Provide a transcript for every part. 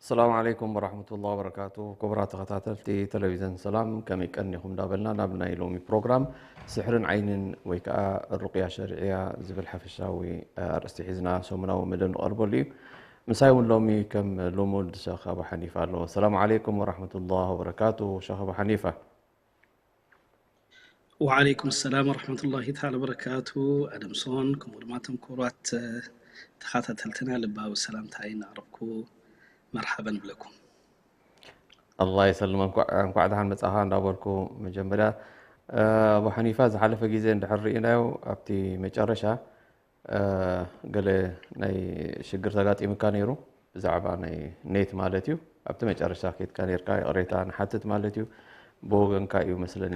ሰላም ዓለይኩም ወራህመቱላሂ ወበረካቱ። ክቡራት ተኸታተልቲ ቴሌቪዝን ሰላም፣ ከመይ ቀኒኹም እንዳበልና ናብ ናይ ሎሚ ፕሮግራም ስሕርን ዓይንን ወይ ከዓ ሩቅያ ሸሪዕያ ዝብል ሓፈሻዊ ኣርእስቲ ሒዝና ሰሙናዊ መደብ ንቐርበሉ እዩ። ምሳይ እውን ሎሚ ከም ልሙድ ሸኽ ኣቡ ሓኒፋ ኣሎ። ሰላም ዓለይኩም ወራህመቱላሂ ወበረካቱ ሸኽ ኣቡ ሓኒፋ። ወዓለይኩም ሰላም ወረሕመቱላሂ ተዓላ በረካቱ። ኣደምሶን ከምኡ ድማ እቶም ክቡራት ተኸታተልትና ልባዊ ሰላምታይ እናቕረብኩ መርሓበን ብለኩም። ኣላህ ይሰልመን። እንኳዕ ደሓን መጻኻ እንዳበልኩ መጀመርያ ኣቡ ሓኒፋ ዝሓለፈ ግዜ እንድሕር ርኢናዮ ኣብቲ መጨረሻ ገለ ናይ ሽግር ተጋጢሙካ ነይሩ ብዛዕባ ናይ ኔት ማለት እዩ። ኣብቲ መጨረሻ ኬድካ ነርካ ይቕሬታ ንሓትት ማለት እዩ። ብወገንካ እዩ መስለኒ።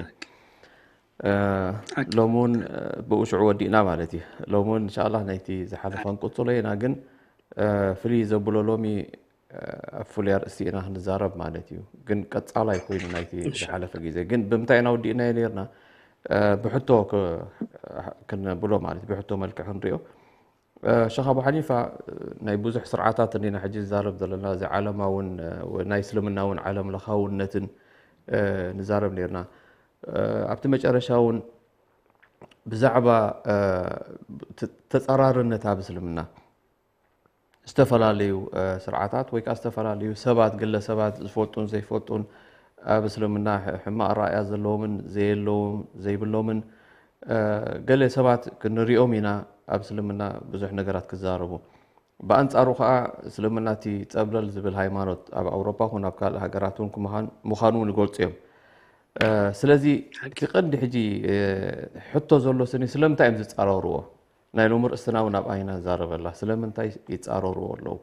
ሎሚ እውን ብኡ ሽዑ ወዲእና ማለት እዩ። ሎሚ እውን እንሻላ ናይቲ ዝሓለፈ ክንቅፅሎ ኢና፣ ግን ፍልይ ዘብሎ ሎሚ ኣብ ፍሉይ ኣርእስቲ ኢና ክንዛረብ ማለት እዩ። ግን ቀፃላይ ኮይኑ ናይቲ ዝሓለፈ ግዜ ግን ብምንታይ ኢና ወዲእናዮ ነርና ብሕቶ ክነብሎ ማለት ብሕቶ መልክዕ ክንሪኦ። ሸኽ ኣቡ ሓኒፋ ናይ ብዙሕ ስርዓታት እንዲና ሕጂ ንዛረብ ዘለና፣ እዚ ዓለማውን ናይ እስልምናውን ዓለም ለኻውነትን ንዛረብ ነርና። ኣብቲ መጨረሻ እውን ብዛዕባ ተፃራርነት ኣብ እስልምና ዝተፈላለዩ ስርዓታት ወይ ከዓ ዝተፈላለዩ ሰባት ግለሰባት ዝፈልጡን ዘይፈልጡን ኣብ እስልምና ሕማቕ ራእያ ዘለዎምን ዘየለዎም ዘይብሎምን ገለ ሰባት ክንሪኦም ኢና ኣብ እስልምና ብዙሕ ነገራት ክዛረቡ። ብኣንፃሩ ከዓ እስልምና እቲ ፀብለል ዝብል ሃይማኖት ኣብ ኣውሮፓ ኹን ኣብ ካልእ ሃገራት እውን ምዃኑ እውን ይገልፁ እዮም። ስለዚ እቲ ቀንዲ ሕጂ ሕቶ ዘሎ ስኒ ስለምንታይ እዮም ዝፃረርዎ? ናይ ሎሚ ርእስትና እውን ኣብኣ ኢና ንዛረበላ። ስለምንታይ ይፃረርዎ ኣለዉ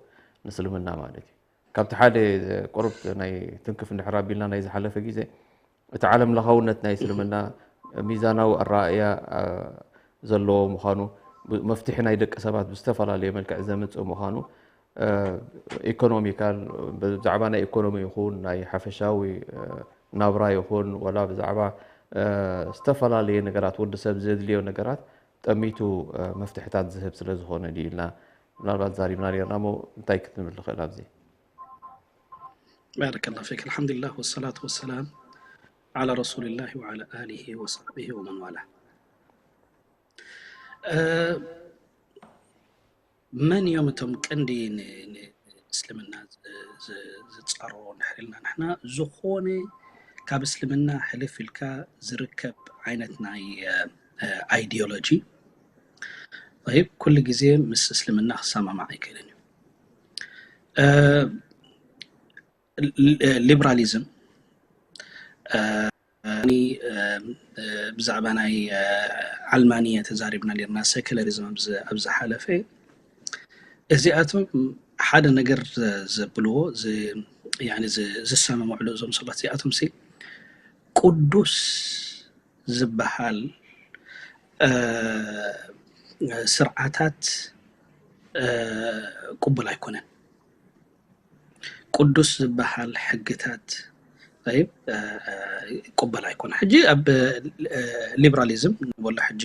ንእስልምና ማለት እዩ። ካብቲ ሓደ ቁሩብ ናይ ትንክፍ እንድሕር ኣቢልና ናይ ዝሓለፈ ግዜ እቲ ዓለም ለኻውነት ናይ እስልምና ሚዛናዊ ኣረኣእያ ዘለዎ ምዃኑ፣ መፍትሒ ናይ ደቂ ሰባት ብዝተፈላለየ መልክዕ ዘምፅእ ምዃኑ፣ ኢኮኖሚካል ብዛዕባ ናይ ኢኮኖሚ ይኹን ናይ ሓፈሻዊ ናብራ ይኹን ወላ ብዛዕባ ዝተፈላለየ ነገራት ወዲ ሰብ ዘድልዮ ነገራት ጠሚቱ መፍትሕታት ዝህብ ስለ ዝኾነ ድዩ ኢልና ምናልባት ዛሪብና ነርና እሞ እንታይ ክትብል ትኽእል ኣብዚ? بارك الله فيك. الحمد لله والصلاة والسلام على رسول الله وعلى آله وصحبه ومن والاه. መን እዮም እቶም ቀንዲ ንእስልምና ዝፃረሩ እንድሕር ኢልና ንሕና ዝኾነ ካብ እስልምና ሕልፍ ኢልካ ዝርከብ ዓይነት ናይ ኣይዲዮሎጂ ይብ ኩሉ ግዜ ምስ እስልምና ክሰማማዕ ኣይክእልን እዩ። ሊብራሊዝም ብዛዕባ ናይ ዓልማንየ ተዛሪብና ርና ሰክለሪዝም ኣብ ዝሓለፈ እዚኣቶም ሓደ ነገር ዘብልዎ ዝሰማምዕሉ እዞም ሰባት እዚኣቶም ሲ ቅዱስ ዝበሃል ስርዓታት ቅቡል ኣይኮነን። ቅዱስ ዝበሃል ሕግታት ይብ ቅበል ኣይኮነ። ሕጂ ኣብ ሊብራሊዝም ንበሎ ሕጂ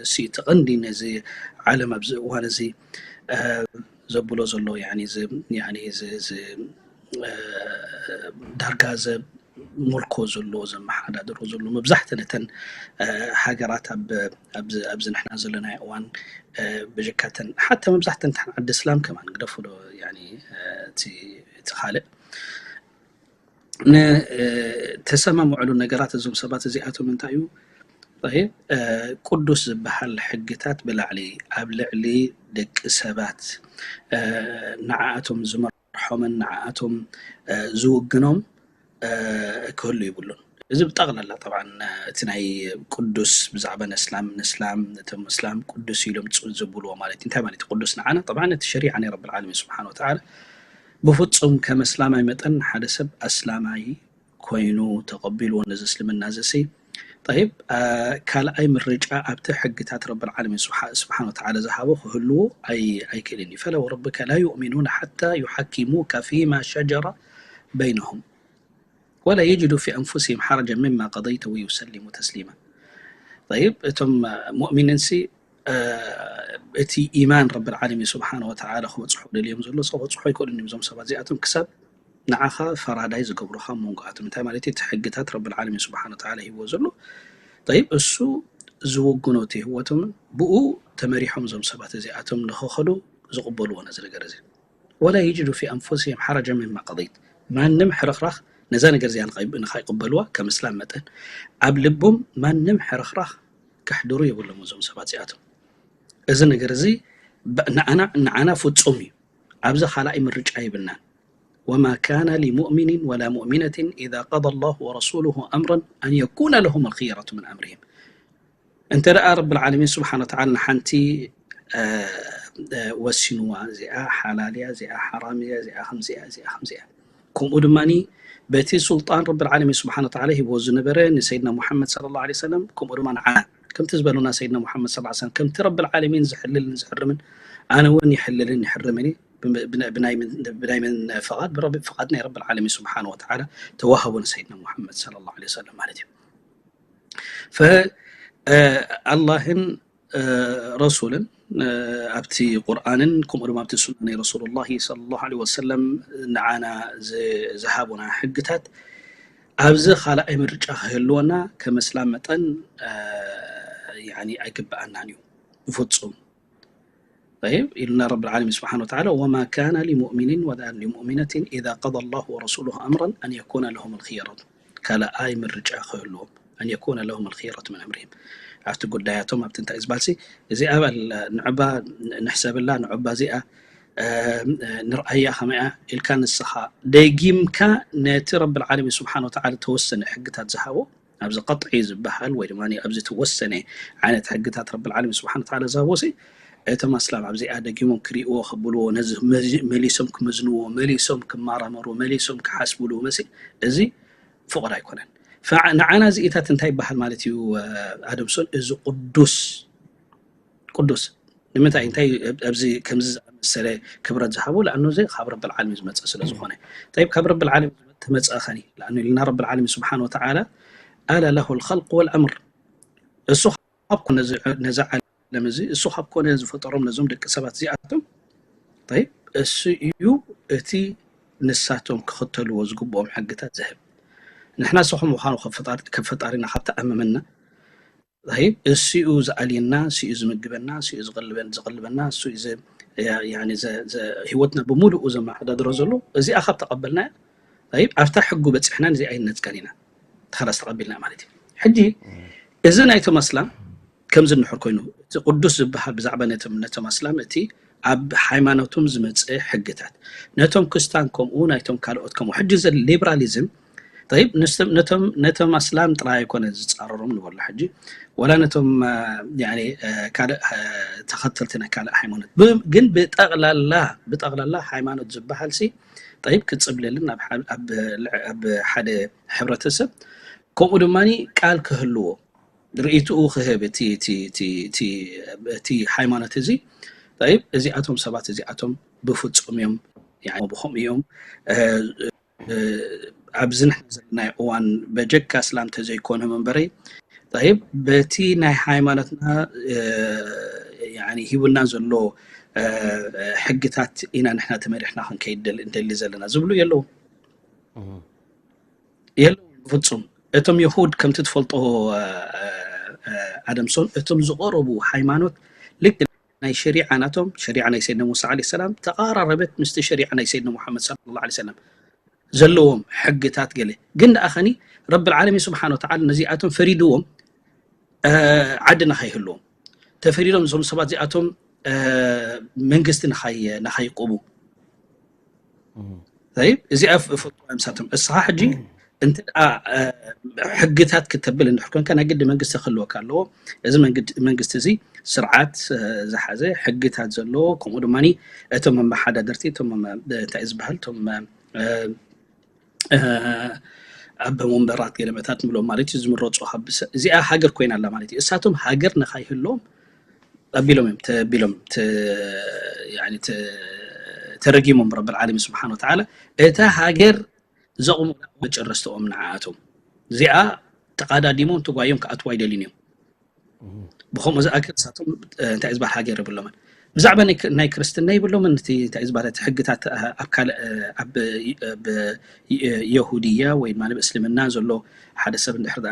እቲ ቀንዲ ነዚ ዓለም ኣብዚ እዋን እዚ ዘብሎ ዘሎ ዳርጋ ዘ ምልኮ ዘለዎ ዘመሓዳድሮ ዘሎ መብዛሕተን እተን ሃገራት ኣብዚ ንሕና ዘለናዮ እዋን ብጀካተን ሓታ መብዛሕተን ተን ዓዲ እስላም ከማን ግደፉ ዶ እቲ ካልእ ንተሰማምዕሉ ነገራት እዞም ሰባት እዚኣቶም እንታይ እዩ ቅዱስ ዝበሃል ሕግታት ብላዕሊ ኣብ ልዕሊ ደቂ ሰባት ንዓኣቶም ዝመርሖምን ንዓኣቶም ዝውግኖም ክህሉ ይብሉን። እዚ ብጠቕላላ ጠብዓን እቲ ናይ ቅዱስ ብዛዕባ ነስላም ነስላም ነቶም እስላም ቅዱስ ኢሎም ጽ- ዝብልዎ ማለት እዩ። እንታይ ማለት እዩ ቅዱስ ንዓና? ጠብዓን እቲ ሸሪዓ ናይ ረብል ዓለሚን ስብሓን ወተዓላ ብፍጹም ከም እስላማይ መጠን ሓደ ሰብ ኣስላማይ ኮይኑ ተቐቢልዎ ነዚ እስልምና እዚ ሲ ጠይብ ካልኣይ ምርጫ ኣብቲ ሕግታት ረብል ዓለሚን ስብሓን ወተዓላ ዝሃቦ ክህልዎ ኣይክእልን እዩ። ፈለ ወረብከ ላ ዩእሚኑን ሓታ ዩሓኪሙካ ፊማ ሸጀረ በይነሁም ወላ የጅዱ ፊ ኣንፉሲሂም ሓረጀን ሚማ ቀደይተ ወዩሰሊሙ ተስሊማ። ጠይብ እቶም ሙእሚኒን ሲ እቲ ኢማን ረብል ዓለሚን ስብሓን ወተዓላ ክበፅሖ ደልዮም ዘሎ ሰብ ክበፅሖ ኣይክእሉን እዮም። እዞም ሰባት እዚኣቶም ክሳብ ንዓኻ ፈራዳይ ዝገብሩኻ ኣብ መንጎኣቶም እንታይ ማለት እዩ? እቲ ሕግታት ረብል ዓለሚን ስብሓን ወተዓላ ሂብዎ ዘሎ ጠይብ እሱ ዝውግኖ እቲ ህይወቶም ብኡ ተመሪሖም እዞም ሰባት እዚኣቶም ንኸኸዱ ዝቕበልዎ ነዚ ነገር እዚ ወላ የጅዱ ፊ ኣንፉሲሂም ሓረጀን ሚማ ቀደይት ማንም ሕርኽራኽ ነዛ ነገር እዚኣ ንኻይቅበልዋ ከም እስላም መጠን ኣብ ልቦም ማንም ሕርኽራኽ ከሕድሩ የብሎም እዞም ሰባት እዚኣቶም። እዚ ነገር እዚ ንዓና ፍጹም እዩ። ኣብዚ ካልኣይ ምርጫ ይብልናን። ወማ ካነ ሊሙእሚኒን ወላ ሙእሚነትን ኢዛ ቀደ ላሁ ወረሱሉሁ ኣምረን ኣን የኩነ ለሁም ልኽየረቱ ምን ኣምርሂም። እንተ ደኣ ረብል ዓለሚን ስብሓን ወተዓላ ንሓንቲ ወሲንዋ እዚኣ ሓላል እያ፣ እዚኣ ሓራም እያ፣ እዚኣ ከምዚኣ፣ እዚኣ ከምዚኣ። ከምኡ ድማ በቲ ሱልጣን ረብል ዓለሚን ስብሓን ወተዓላ ሂብዎ ዝነበረ ንሰይድና ሙሓመድ ሰለላሁ ዐለይሂ ወሰለም ከምኡ ድማ ንዓና ከምቲ ዝበሉና ሰይድና ሙሓመድ ሰለላሁ ዐለይሂ ወሰለም ከምቲ ረብል ዓለሚን ዝሕልልን ዝሕርምን ኣነ እውን ይሕልልን ይሕርምን እየ ብናይ መን ፍቓድ ብረቢ ፍቓድ ናይ ረብል ዓለሚን ስብሓን ወተዓላ ተዋህቡ ንሰይድና ሙሓመድ ሰለላሁ ዐለይሂ ወሰለም ማለት እዩ። ፈ ኣላህን ረሱልን ኣብቲ ቁርኣንን ከምኡ ድማ ኣብቲ ሱና ናይ ረሱሉላሂ ሰለላሁ ዐለይሂ ወሰለም ንዓና ዝሃቡና ሕግታት ኣብዚ ካልኣይ ምርጫ ክህልወና ከም እስላም መጠን ኣይግበኣናን እዩ ብፍፁም። طيب إلنا رب العالمين سبحانه وتعالى وما كان لمؤمن ولا لمؤمنة إذا قضى الله ورسوله أمرا أن يكون لهم الخيرة ካልኣይ ምርጫ ክህልዎም أن يكون لهم الخيرة من أمرهم ኣብቲ ጉዳያቶም ኣብቲ እንታይ ዝበሃል ሲ እዚ ኣባል ንዕባ ንሕሰብላ ንዕባ እዚኣ ንርኣያ ከመያ ኢልካ ንስኻ ደጊምካ ነቲ ረብል ዓለሚን ስብሓን ወተዓላ ተወሰነ ሕግታት ዝሃቦ ኣብዚ ቀጥዒ ዝበሃል ወይ ድማ ኣብዚ ተወሰነ ዓይነት ሕግታት ረብል ዓለሚን ስብሓን ወተዓላ ዝሃቦ ሲ እቶም ኣስላም ኣብዚኣ ደጊሞም ክርእይዎ ከብልዎ ነዚ መሊሶም ክመዝንዎ መሊሶም ክመራመሩ መሊሶም ክሓስብሉ መሲ እዚ ፍቕድ ኣይኮነን። ንዓና እዚኢታት እንታይ ይበሃል ማለት እዩ ኣደምሶን እዚ ቅዱስ ቅዱስ ንምንታይ እንታይ ኣብዚ ከምዚ ዝኣመሰለ ክብረት ዝሃቦ ለኣኑ እዚ ካብ ረብል ዓለሚን ዝመፀ ስለ ዝኾነ ጠይብ ካብ ረብል ዓለሚን ዝመፀ ተመፀእኸኒ ለኣኑ ኢልና ረብል ዓለሚን ስብሓን ወተዓላ ኣላ ለሁ ልኸልቅ ወልኣምር እሱ ካብ ኮነ ነዚ ዓለም እዚ እሱ ካብ ኮነ ዝፈጠሮም ነዞም ደቂ ሰባት እዚኣቶም ጠይብ እሱ እዩ እቲ ንሳቶም ክኽተልዎ ዝግብኦም ሕግታት ዝህብ ንሕና ሰኹም ምዃኑ ከም ፈጣሪና ካብ ተኣመመና እሱ እዩ ዝኣልየና እሱ እዩ ዝምግበና እሱ እዩ ዝቕልበና እሱ እዩ ህይወትና ብምሉኡ ዘመሓዳድሮ ዘሎ እዚኣ ካብ ተቐበልና ኣብታ ሕጉ በፂሕና እዚ ኣይነፅቀን ኢና ተኸላስ ተቐቢልና ማለት እዩ ሕጂ እዚ ናይቶም ኣስላም ከምዚ እንድሕር ኮይኑ እቲ ቅዱስ ዝበሃል ብዛዕባ ነቶም ኣስላም እቲ ኣብ ሃይማኖቶም ዝመፀ ሕግታት ነቶም ክስታን ከምኡ ናይቶም ካልኦት ከምኡ ሕጂ ዘ ሊብራሊዝም ነቶም ኣስላም ጥራይ ኣይኮነ ዝፃረሮም ንበሎ ሕጂ ወላ ነቶም ካልእ ተኸተልቲ ናይ ካልእ ሃይማኖት ግን ብጠቕላላ ብጠቕላላ ሃይማኖት ዝበሃል ሲ ጠይብ ክፅብለልን ኣብ ሓደ ሕብረተሰብ ከምኡ ድማ ቃል ክህልዎ ርእይትኡ ክህብ እቲ ሃይማኖት እዚ እዚኣቶም ሰባት እዚኣቶም ብፍፁም እዮም ብኸምኡ እዮም ኣብዚ ንሕና ዘለናዮ እዋን በጀካ እስላም ተዘይኮነ መንበረይ ይብ በቲ ናይ ሃይማኖትና ሂቡና ዘሎ ሕግታት ኢና ንሕና ተመሪሕና ክንከይድ እንደሊ ዘለና ዝብሉ የለዉ የለዉ ብፍፁም እቶም የሁድ ከምቲ ትፈልጦ ኣደምሶን እቶም ዝቐረቡ ሃይማኖት ልክ ናይ ሸሪዓ ናቶም ሸሪዓ ናይ ሰይድና ሙሳ ለ ሰላም ተቃራረበት ምስቲ ሸሪዓ ናይ ሰይድና ሙሓመድ ለ ላ ሰለም ዘለዎም ሕግታት ገለ ግን ደኣ ኸኒ ረቢ ዓለሚን ስብሓን ወተዓላ ነዚኣቶም ፈሪድዎም ዓዲ ንኸይህልዎም ተፈሪዶም እዞም ሰባት እዚኣቶም መንግስቲ ንኸይቁሙ እዚኣ ፍልጦ ምሳቶም እስኻ ሕጂ እንተ ደኣ ሕግታት ክተብል እንድሕር ኮንካ ናይ ግዲ መንግስቲ ክህልወካ ኣለዎ። እዚ መንግስቲ እዚ ስርዓት ዝሓዘ ሕግታት ዘለዎ፣ ከምኡ ድማ እቶም መመሓዳደርቲ እቶም እንታይ ዝበሃል እቶም ኣብ መንበራት ገለመታት ንብሎም ማለት እዩ ዝምረፁ። እዚኣ ሃገር ኮይና ኣላ ማለት እዩ። እሳቶም ሃገር ንካይህሎም ኣቢሎም እዮም ተቢሎም ተረጊሞም ረብል ዓለሚን ስብሓን ወተዓላ። እታ ሃገር ዘቑሙላ መጨረስትኦም ንዓኣቶም እዚኣ ተቓዳዲሞም ትጓዮም ክኣትዋ ኣይደልዩን እዮም። ብኸምኡ ዝኣክል እሳቶም እንታይ ዝበሃል ሃገር የብሎምን። ብዛዕባ ናይ ክርስትና ይብሎምን እቲ እንታይ ዝበሃል እቲ ሕግታት ኣብ ካልእ ኣብ የሁድያ ወይ ድማ እስልምና ዘሎ ሓደ ሰብ እንድሕር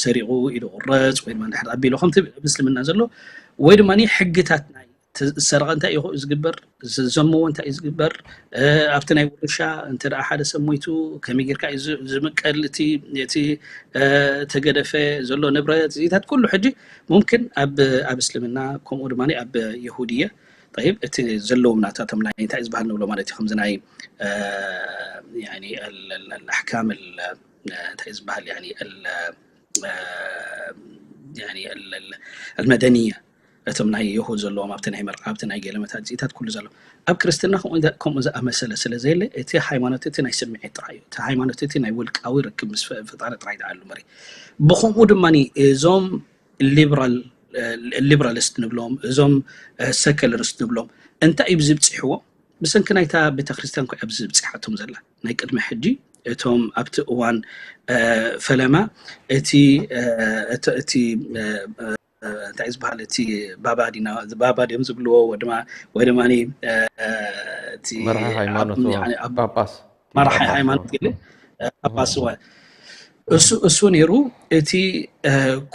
ሰሪቑ ኢዱ ቁረፅ ወይ ድማ እንድሕር ኣቢሉ ከምቲ እስልምና ዘሎ ወይ ድማ ሕግታት ናይ ዝሰረቐ እንታይ እዩ ዝግበር፣ ዘመዎ እንታይ እዩ ዝግበር፣ ኣብቲ ናይ ውርሻ እንተ ሓደ ሰብ ሞይቱ ከመይ ጌርካ እዩ ዝምቀል፣ እቲ ተገደፈ ዘሎ ንብረት እዚታት ኩሉ ሕጂ ሙምክን ኣብ እስልምና ከምኡ ድማ ኣብ የሁድያ ጠይብ እቲ ዘለዎም ናታቶም ናይ እንታይ ዝበሃል ንብሎ ማለት እዩ ከምዚ ናይ ኣሕካም እንታይ ዝበሃል ኣልመደንያ እቶም ናይ የሁድ ዘለዎም ኣብቲ ናይ መርዓ ኣብቲ ናይ ገለ መታጽኢታት ኩሉ ዘሎ ኣብ ክርስትና ከምኡ ዝኣመሰለ ስለ ዘየለ እቲ ሃይማኖት እቲ ናይ ስምዒት ጥራይ እዩ። እቲ ሃይማኖት እቲ ናይ ውልቃዊ ርክብ ምስ ፈጣሪ ጥራይ ዝኣሉ መሪ ብከምኡ ድማ እዞም ሊብራል ሊብራሊስት ንብሎም እዞም ሰከለሪስት ንብሎም እንታይ እዩ ብዝብፅሕዎ ብሰንኪ ናይታ ቤተክርስትያን ኮ ኣብዚ ዝብፅሓቶም ዘላ ናይ ቅድሚ ሕጂ እቶም ኣብቲ እዋን ፈለማ እቲ እቲ እንታይ ዝበሃል እቲ ባባ ዲና ባባ ድዮም ዝብልዎ ወድማ ወይ ድማ እቲ መርሒ ሃይማኖት ጳጳስ መርሒ ሃይማኖት ገለ ጳጳስ እዋ እሱ እሱ ነይሩ እቲ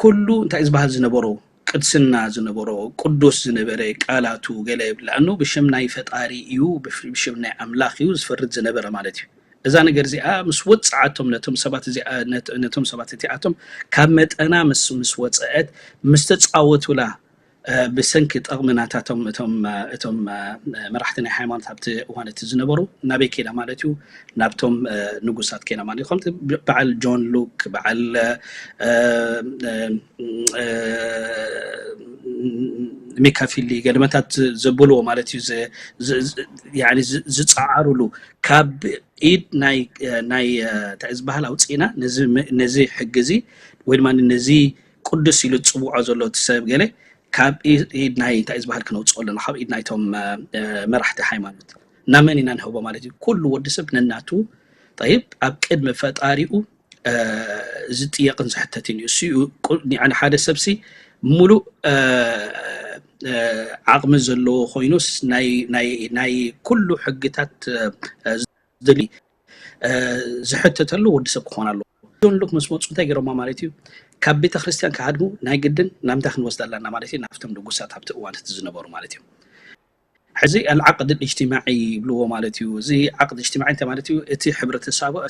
ኩሉ እንታይ ዝበሃል ዝነበሩ ቅድስና ዝነበሮ ቅዱስ ዝነበረ ቃላቱ ገለ ለኣኑ ብሽም ናይ ፈጣሪ እዩ ብሽም ናይ ኣምላኽ እዩ ዝፈርድ ዝነበረ ማለት እዩ። እዛ ነገር እዚኣ ምስ ወፅዓቶም ነቶም ሰባት እዚኣ ነቶም ሰባት እቲኣቶም ካብ መጠና ምስ ምስ ወፅአት ምስ ተፃወቱላ ብሰንኪ ጠቕሚ ናታቶም እቶም እቶም መራሕቲ ናይ ሃይማኖት ኣብቲ እዋን እቲ ዝነበሩ ናበይ ከይዳ ማለት እዩ ናብቶም ንጉሳት ከይዳ ማለት እዩ ከምቲ በዓል ጆን ሉክ በዓል ሚካፊሊ ገለመታት ዘብልዎ ማለት እዩ ዝፀዓሩሉ ካብ ኢድ ናይ እንታይ ዝበሃል ኣውፅኢና ነዚ ሕጊ እዚ ወይ ድማ ነዚ ቅዱስ ኢሉ ዝፅውዖ ዘሎ እቲ ሰብ ገለ ካብ ኢድ ናይ እንታይ ዝበሃል ክነውፅኦ ኣለና ካብ ኢድ ናይቶም መራሕቲ ሃይማኖት ናብ መን ኢና ንህቦ ማለት እዩ ኩሉ ወዲ ሰብ ነናቱ ጠይብ ኣብ ቅድሚ ፈጣሪኡ ዝጥየቅን ዝሕተትን እዩ እሱ ሓደ ሰብሲ ሙሉእ ዓቕሚ ዘለዎ ኮይኑስ ናይ ኩሉ ሕግታት ዝድሊ ዝሕተተሉ ወዲ ሰብ ክኾን ኣለዎ። ጆን ሉክ ምስ መፁ እንታይ ገይሮማ ማለት እዩ ካብ ቤተ ክርስቲያን ክሃድሙ ናይ ግድን ናምንታይ ክንወስድ ኣለና ማለት እዩ ናብቶም ንጉሳት ኣብቲ እዋን እቲ ዝነበሩ ማለት እዩ። ሕዚ ኣልዓቅድ እጅትማዒ ይብልዎ ማለት እዩ። እዚ ዓቅድ እጅትማዒ እንታይ ማለት እዩ? እቲ ሕብረተሰባዊ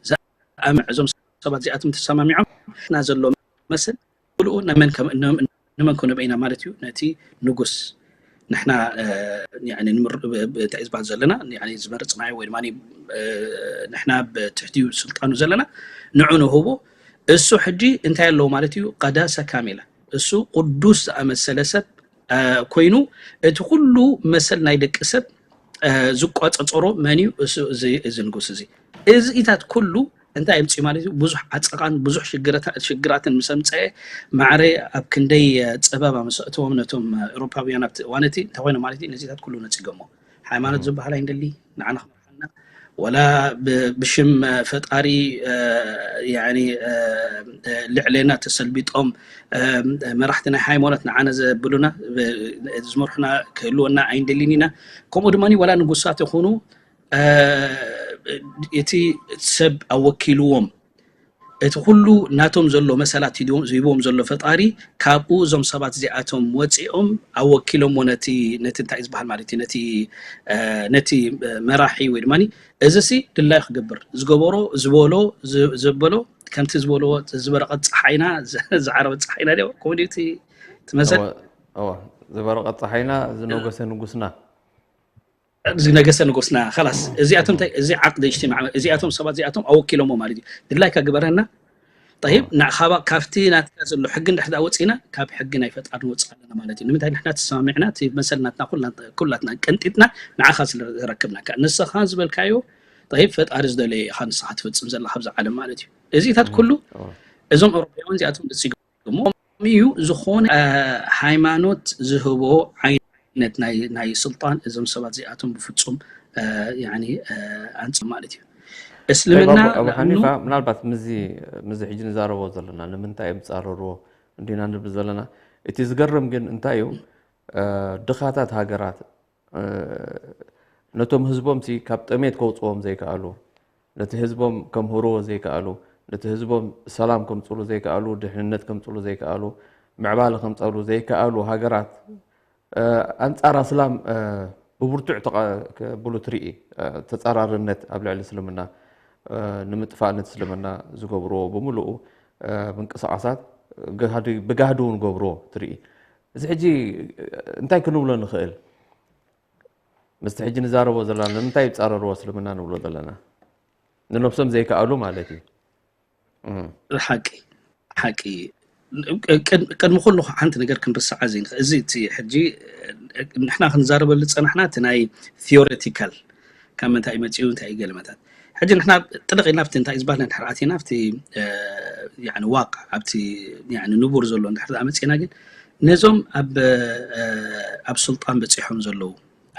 ዝኣምዕ እዞም ሰባት እዚኣቶም ተሰማሚዖም ና ዘሎ መስል ብልኡ ንመን ከነብዒና ማለት እዩ ነቲ ንጉስ ንሕና እንታይ ዝበሃል ዘለና ዝመረፅናዮ ወይ ድማ ንሕና ብትሕቲኡ ስልጣኑ ዘለና ንዑ ንህቦ እሱ ሕጂ እንታይ ኣለዎ ማለት እዩ ቀዳሰ ካሜላ እሱ ቅዱስ ዝኣመሰለ ሰብ ኮይኑ እቲ ኩሉ መሰል ናይ ደቂ ሰብ ዝቋፀፀሮ መን እዩ እዚ ንጉስ እዚ እዚኢታት ኩሉ እንታይ የምፅእ ማለት እዩ ብዙሕ ዓፀቓን ብዙሕ ሽግራትን ምስ ኣምፀአ ማዕረ ኣብ ክንደይ ፀበባ ምስ ኣእተዎም ነቶም ኤውሮፓውያን ኣብቲ እዋን እቲ እንታይ ኮይኖም ማለት እዩ ነዚታት ኩሉ ነፂጎሞ ሃይማኖት ዝበሃል ኣይንደሊ ንዓና ክመርሓና ወላ ብሽም ፈጣሪ ልዕሌና ተሰልቢጦም መራሕቲ ናይ ሃይማኖት ንዓና ዘብሉና ዝመርሑና ክህልወና ኣይንደሊን ኢና ከምኡ ድማ ወላ ንጉሳት ይኹኑ እቲ ሰብ ኣወኪልዎም እቲ ኩሉ ናቶም ዘሎ መሰላት ሂብዎም ዘሎ ፈጣሪ ካብኡ እዞም ሰባት እዚኣቶም ወፂኦም ኣወኪሎሞ ነቲ ነቲ እንታይ ዝበሃል ማለት እዩ ነቲ ነቲ መራሒ ወይ ድማ እዚ ሲ ድላይ ክገብር ዝገበሮ ዝበሎ ዘበሎ ከምቲ ዝበልዎ ዝበረቀት ፀሓይና ዝዓረበት ፀሓይና ዲዮ ከምኡ ድዩ እቲ መሰል ዝበረቀት ፀሓይና ዝነገሰ ንጉስና ዝነገሰ ንጉስና ላስ እዚኣቶም እንታይ እዚ ዓቅዲ እጅትማዕ እዚኣቶም ሰባት እዚኣቶም ኣወኪሎሞ ማለት እዩ። ድላይካ ግበረና። ጠይብ ንዓኻ ካብቲ ናትካ ዘሎ ሕጊ እንድሕር ደኣ ወፂና ካብ ሕጊ ናይ ፈጣሪ ንወፅእ ኣለና ማለት እዩ። ንምንታይ ንሕና ተሰማሚዕና እቲ መሰል ናትና ኩላትና ቀንጢጥና ንዓኻ ስለ ዘረክብናካ ንስኻ ዝበልካዮ ጠይብ ፈጣሪ ዝደለዮ ኢኻ ንስኻ ትፍፅም ዘላ ካብዚ ዓለም ማለት እዩ። እዚታት ኩሉ እዞም ኣውሮፓውያን እዚኣቶም ዝፅገሞም እዩ። ዝኾነ ሃይማኖት ዝህቦ ዓይነት ናይ ስልጣን እዞም ሰባት እዚኣቶም ብፍፁም ኣንፅ ማለት እዩ። እስልምና ሓኒፋ ምናልባት ምዚ ሕጂ ንዛረቦ ዘለና ንምንታይ እዮም ዝፃረርዎ እንዲና ንብል ዘለና። እቲ ዝገርም ግን እንታይ እዩ ድኻታት ሃገራት ነቶም ህዝቦም ሲ ካብ ጥሜት ከውፅዎም ዘይከኣሉ፣ ነቲ ህዝቦም ከምህርዎ ዘይከኣሉ፣ ነቲ ህዝቦም ሰላም ከምፅሉ ዘይከኣሉ፣ ድሕንነት ከምፅሉ ዘይከኣሉ፣ ምዕባለ ከምፀሉ ዘይከኣሉ ሃገራት ኣንፃር ኣስላም ብብርቱዕ ብሉ ትርኢ። ተፃራርነት ኣብ ልዕሊ እስልምና ንምጥፋእ ነቲ እስልምና ዝገብርዎ ብምልኡ ምንቅስቃሳት ብጋህዲ እውን ገብርዎ ትርኢ። እዚ ሕጂ እንታይ ክንብሎ ንኽእል? ምስቲ ሕጂ ንዛረቦ ዘለና ንምንታይ ይፃረርዎ እስልምና ንብሎ ዘለና ንነብሶም ዘይከኣሉ ማለት እዩ። ሓቂ ሓቂ ቅድሚ ኩሉ ሓንቲ ነገር ክንርስዓ ዘይንኽእል እዚ እቲ ሕጂ ንሕና ክንዛረበሉ ዝፀናሕና እቲ ናይ ቲዮሬቲካል ካብ ምንታይ መፂኡ እንታይ ገለመታት ሕጂ ንሕና ጥልቕ ኢልና ኣብቲ እንታይ ዝበሃል ንድሕር ኣቲና ኣብቲ ዋቅ ኣብቲ ንቡር ዘሎ እንድሕር ዝኣመፅና ግን ነዞም ኣብ ስልጣን በፂሖም ዘለዉ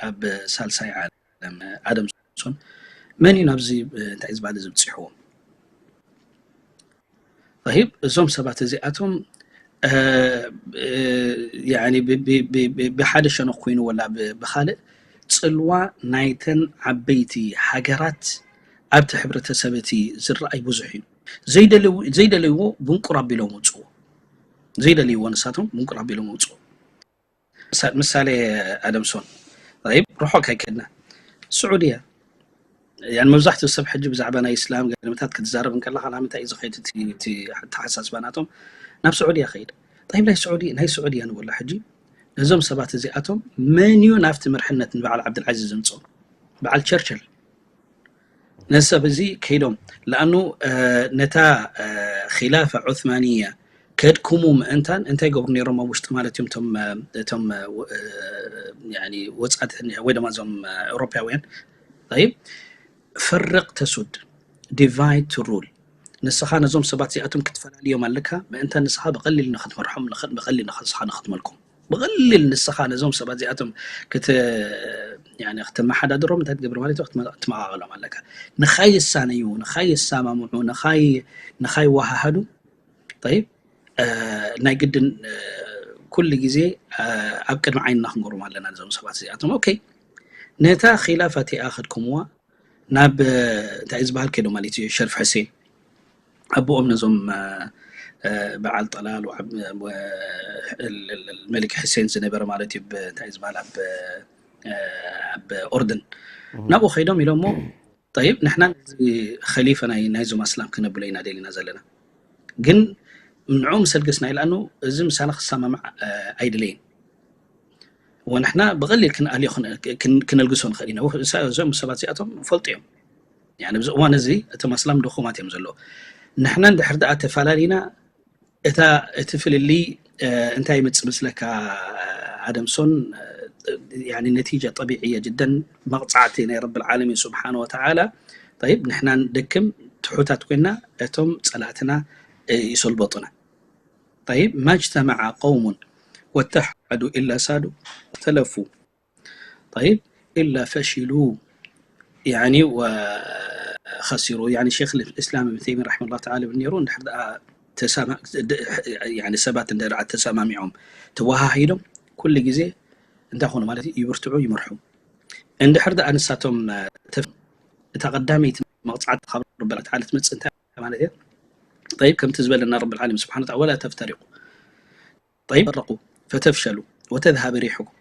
ኣብ ሳልሳይ ዓለም ኣደም ሶን መን እዩ ናብዚ እንታይ ዝበሃል እዚ ብፅሕዎም ሂብ እዞም ሰባት እዚኣቶም ብሓደ ሸነኽ ኮይኑ ወላ ብካልእ ፅልዋ ናይተን ዓበይቲ ሃገራት ኣብቲ ሕብረተሰብ እቲ ዝረኣይ ብዙሕ እዩ። ዘይደልይዎ ብንቁር ኣቢሎም ውፅዎ ዘይደልይዎ ንሳቶም ብንቁር ኣቢሎም ውፅዎ። ምሳሌ ኣደምሶን ርሑቅ ኣይከድና ስዑድያ ያን መብዛሕትኡ ሰብ ሕጂ ብዛዕባ ናይ እስላም ገለመታት ክትዛረብ እንከለካ ናብ ምንታይ እዩ ዝኸይድ እቲ ተሓሳስባ ናቶም ናብ ስዑድያ ከይድ። ጠይብ ናይ ስዑዲ ናይ ስዑድያ ንበሎ ሕጂ እዞም ሰባት እዚኣቶም መን እዩ ናብቲ መርሕነት ንበዓል ዓብድልዓዚዝ ዘምፅኦም? በዓል ቸርችል ነዚ ሰብ እዚ ከይዶም ለኣኑ ነታ ኺላፋ ዑስማንያ ከድክሙ ምእንታን እንታይ ገብሩ ነይሮም ኣብ ውሽጢ ማለት እዮም እቶም ወፃት ወይ ድማ እዞም ኤውሮፓውያን ይብ ፈርቕ ተሱድ divide to rule ንስኻ ነዞም ሰባት እዚኣቶም ክትፈላልዮም ኣለካ ምእንታን ንስኻ ብቐሊል ንክትመርሖም ብቐሊል ንስኻ ንክትመልኮም ብቐሊል ንስኻ ነዞም ሰባት እዚኣቶም ክትመሓዳድሮም እንታይ ትገብር ማለት ክትመቓቐሎም ኣለካ። ንኻይ ይሳነዩ ንኻይ ይሰማምዑ ንኻይ ወሃሃዱ ይብ ናይ ግድን ኩሉ ግዜ ኣብ ቅድሚ ዓይንና ክንገብሮም ኣለና ነዞም ሰባት እዚኣቶም ኦኬ ነታ ኺላፋ እቲኣ ከድኩምዋ ናብ እንታይ ዝበሃል ከይዶም ማለት እዩ ሸርፍ ሕሴን ኣቦኦም ነዞም በዓል ጠላል መሊክ ሕሴን ዝነበረ ማለት እዩ እንታይ ዝበሃል ኣብ ኦርድን ናብኡ ከይዶም ኢሎሞ ጠይብ ንሕና እዚ ከሊፈ ናይ ናይዞም ኣስላም ክነብሎ ኢና ደሊና ዘለና ግን ንዕኡ ምስ ኣልገስና ኢልኣኑ እዚ ምሳና ክሰማማዕ ኣይድለይን ወንሕና ብቐሊል ክንኣልዮ ክነልግሶ ንኽእል ኢና እዞም ሰባት እዚኣቶም ፈልጡ እዮም ኣብዚ እዋን እዚ እቶም ኣስላም ድኹማት እዮም ዘለዉ ንሕና እንድሕር ደኣ ተፈላለዩና እታ እቲ ፍልልይ እንታይ ይምጽእ መስለካ ኣደምሶን ነቲጃ ጠቢዕየ ጅደን መቕጻዕቲ ናይ ረቢ ዓለሚን ስብሓን ወተዓላ ይብ ንሕና ንደክም ትሑታት ኮይና እቶም ጸላእትና ይሰልበጡና ይብ ማጅተመዓ ቀውሙን ወተሓዱ ኢላ ሳዱ ተለፉ طيب إلا فشلوا يعني وخسروا يعني شيخ الإسلام ابن تيمية رحمه الله تعالى ብነይሩ እንድሕር ደኣ ተሰማ يعني ሰባት እንደ ተሰማሚዖም ተወሃሂዶም ኩሉ ግዜ እንታይ ኾኑ ማለት እዩ ይብርትዑ ይመርሑ እንድሕር ደኣ ንሳቶም እታ ቀዳመይቲ መቕፃዕቲ ካብ ረቢ ተዓላ ትመፅእ እንታይ ማለት እያ طيب ከምቲ ዝበለና ረቢ ዓለም ስብሓን ወላ ተፍተሪቁ طيب فرقوا فتفشلوا وتذهب ريحكم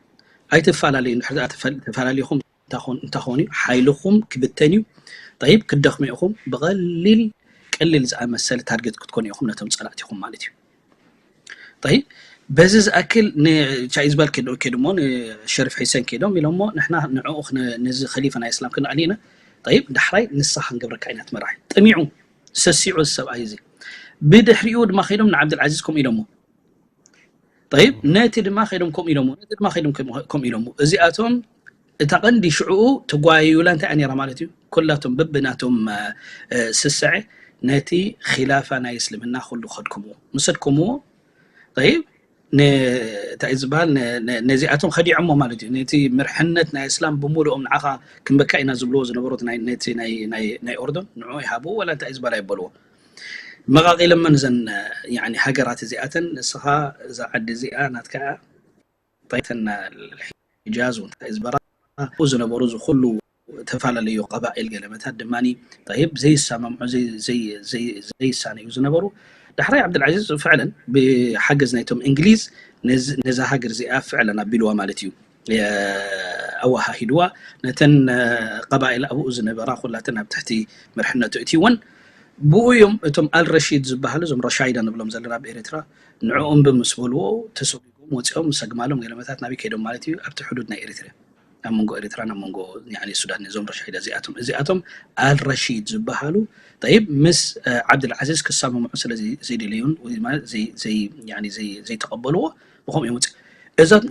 ኣይትፈላለዩ እንድሕር ተፈላለዩኹም እንታይ ኾን እዩ ሓይልኹም ክብተን እዩ طيب ክትደኽሙ ኢኹም ብቐሊል ቀሊል ዝኣመሰለ ታርጌት ክትኮኑ ኢኹም ነቶም ፀላእቲኹም ማለት እዩ طيب በዚ ዝኣክል ንቻይ ዝበል ከይዶሞ ንሸሪፍ ሒሰን ከይዶም ኢሎሞ ንሕና ንዕኡ ነዚ ከሊፈ ናይ እስላም ክንኣሊ ኢና። ጠይብ ዳሕራይ ንስኻ ክንገብረካ ኢና ትመራሕ ጥሚዑ ሰሲዑ እዚ ሰብኣይ እዚ። ብድሕሪኡ ድማ ከይዶም ንዓብድልዓዚዝ ከምኡ ኢሎሞ። ጠይብ ነቲ ድማ ከይዶም ከምኡ ኢሎሞ ነቲ ድማ ከይዶም ከምኡ ኢሎሞ። እዚኣቶም እታ ቀንዲ ሽዕኡ ተጓይዩላ እንታይ ነራ ማለት እዩ። ኩላቶም በብናቶም ስስዐ ነቲ ኪላፋ ናይ እስልምና ኩሉ ከድክምዎ ምሰድክምዎ። ጠይብ እንታይ ዝበሃል ነዚኣቶም ከዲዖሞ ማለት እዩ። ነቲ ምርሕነት ናይ እስላም ብምሉኦም ንዓኻ ክንበካ ኢና ዝብልዎ ዝነበሩት ናይ ኦርዶን ንዑ ይሃብዎ ወላ እንታይ ዝበሃል ኣይበልዎ። መቓቒለመን እዘን ሃገራት እዚኣተን ንስኻ እዛ ዓዲ እዚኣ ናትካ ተን ሒጃዝ እንታይ ዝበራ ዝነበሩ ዝኩሉ ተፈላለዩ ቀባኢል ገለመታት ድማ ይብ ዘይሰማምዑ ዘይሳነዩ ዝነበሩ። ዳሕራይ ዓብድልዓዚዝ ፍዕለን ብሓገዝ ናይቶም እንግሊዝ ነዛ ሃገር እዚኣ ፍዕለን ኣቢልዋ ማለት እዩ። ኣወሃሂድዋ ነተን ቀባኢል ኣብኡ ዝነበራ ኩላተን ኣብ ትሕቲ መርሕነቱ እትወን። ብኡ እዮም እቶም ኣልረሺድ ዝበሃሉ እዞም ረሻይዳ ንብሎም ዘለና ኣብ ኤርትራ ንዕኦም ብምስ በልዎ ተሰጉጎም ወፂኦም ምስ ኣግማሎም ገለመታት ናበይ ከይዶም ማለት እዩ ኣብቲ ሕዱድ ናይ ኤርትራ ኣብ መንጎ ኤርትራን ኣብ መንጎ ሱዳን እዞም ረሻይዳ እዚኣቶም እዚኣቶም ኣልረሺድ ዝበሃሉ ጠይብ ምስ ዓብድልዓዚዝ ክሳምምዑ ስለ ዘይደለዩን ዘይተቐበልዎ ብከምኡ እዮም ውፅእ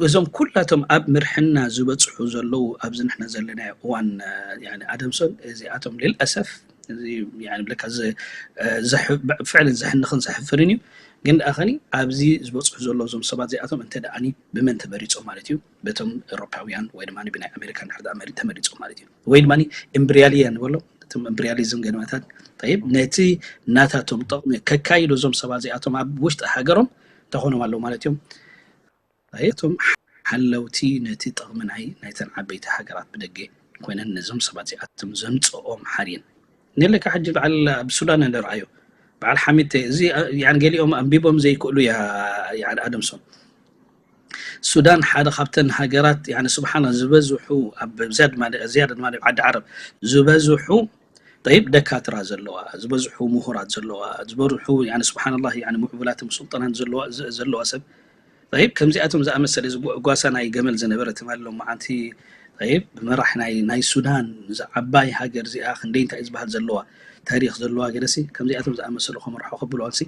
እዞም ኩላቶም ኣብ ምርሕና ዝበፅሑ ዘለዉ ኣብዚ ንሕና ዘለናዮ እዋን ኣደምሶን እዚኣቶም ልልኣሰፍ ብለካ ፍዕልን ዘሕንኽን ዘሕፍርን እዩ። ግን ደኣ ከኒ ኣብዚ ዝበፅሑ ዘለዉ እዞም ሰባት እዚኣቶም እንተ ደኣኒ ብመን ተመሪፆም ማለት እዩ በቶም ኤሮፓውያን ወይ ድማ ብናይ ኣሜሪካ እንድሕር ደኣ መሪ- ተመሪፆም ማለት እዩ ወይ ድማ ኢምብሪያሊያ ንበሎ እቶም ኢምብሪያሊዝም ገድማታት ጠይብ ነቲ ናታቶም ጥቕሚ ከካይዱ እዞም ሰባት እዚኣቶም ኣብ ውሽጢ ሃገሮም ተኾኖም ኣለዉ ማለት እዮም። እቶም ሓለውቲ ነቲ ጥቕሚ ናይ ናይተን ዓበይቲ ሃገራት ብደገ ኮይነን ነዞም ሰባት እዚኣቶም ዘምፅኦም ሓርየን ነለካ ሕጂ በዓል ኣብ ሱዳን ንርኣዮ በዓል ሓሚድ እዚ ገሊኦም ኣንቢቦም ዘይክእሉ ኣደምሶም ሱዳን ሓደ ካብተን ሃገራት ስብሓና ዝበዝሑ ኣብ ዝያድ ድማ ዓዲ ዓረብ ዝበዝሑ ጠይብ ደካትራ ዘለዋ ዝበዝሑ ምሁራት ዘለዋ ዝበዝሑ ስብሓንላ ምዕቡላት ስልጠናን ዘለዋ ሰብ ጠይብ ከምዚኣቶም ዝኣመሰለ እዚ ጓሳ ናይ ገመል ዝነበረ ትማሊ ሎማዓንቲ ጠይብ ብመራሕ ናይ ናይ ሱዳን እዛ ዓባይ ሃገር እዚኣ ክንደይ እንታይ ዝበሃል ዘለዋ ታሪክ ዘለዋ ገለሲ ከምዚኣቶም ዝኣመሰሉ ከመርሖ ከብልዋልሲ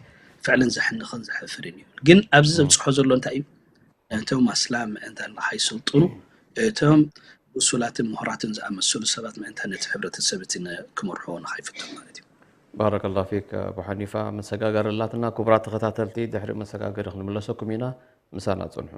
ፍዕልን ዘሕንኽን ዘሕፍርን እዩ። ግን ኣብዚ ዘብፅሖ ዘሎ እንታይ እዩ? ነቶም ኣስላም ምእንታን ንኸይስልጥኑ እቶም ብሱላትን ምሁራትን ዝኣመሰሉ ሰባት ምእንታን ነቲ ሕብረተሰብ እቲ ክመርሕዎ ንኸይፍትን ማለት እዩ። ባረከላሁ ፊክ ኣቡ ሓኒፋ። መሰጋገሪ ኣላትና። ክቡራት ተኸታተልቲ ድሕሪ መሰጋገሪ ክንምለሰኩም ኢና። ምሳና ጽንሑ።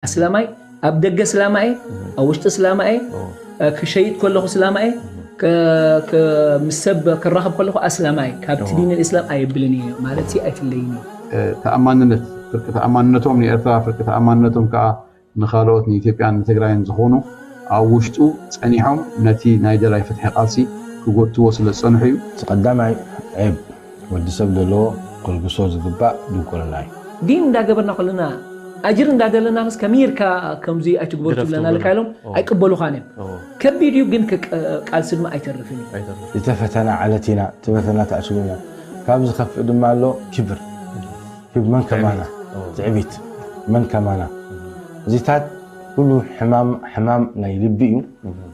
ኣስላማይ ኣብ ደገ እስላማ እየ፣ ኣብ ውሽጢ እስላማ እየ፣ ክሸይጥ ከለኹ እስላማ እየ፣ ምስ ሰብ ክራኸብ ከለኹ ኣስላማ እየ፣ ካብቲ ዲን ልእስላም ኣየብልን እየ ማለት ኣይፍለይን እዩ። ተኣማንነት ፍርቂ ተኣማንነቶም ንኤርትራ ፍርቂ ተኣማንነቶም ከዓ ንኻልኦት ንኢትዮጵያን ንትግራይን ዝኾኑ ኣብ ውሽጡ ጸኒሖም ነቲ ናይ ደላይ ፍትሒ ቃልሲ ክጎትዎ ስለ ዝጸንሑ እዩ። እቲ ቀዳማይ ዔብ ወዲ ሰብ ዘለዎ ከልግሶ ዝግባእ ድንቁርና እዩ። ዲን እንዳገበርና ከለና ኣጅር እንዳደለናስ ከመይ ኢልካ ከምዚ ኣይትግበር ግደፍ ትብለና ትብለና። ኣለካ ኢሎም ኦ። ኣይቅበሉኻን እዮም። ኦ። ከቢድ እዩ ግን ክቅ- ቃልሲ ድማ ኣይተርፍን እዩ። ኣይተርፍን። ዝተፈተና ዓለት ኢና ትበተና ተኣስሩ ኢና። ካብ ዝኸፍእ ድማ ኣሎ ክብር። ክብ መን ከማና ትዕቢት። ትዕቢት መን ከማና እዚታት ኩሉ ሕማም ሕማም ናይ ልቢ እዩ።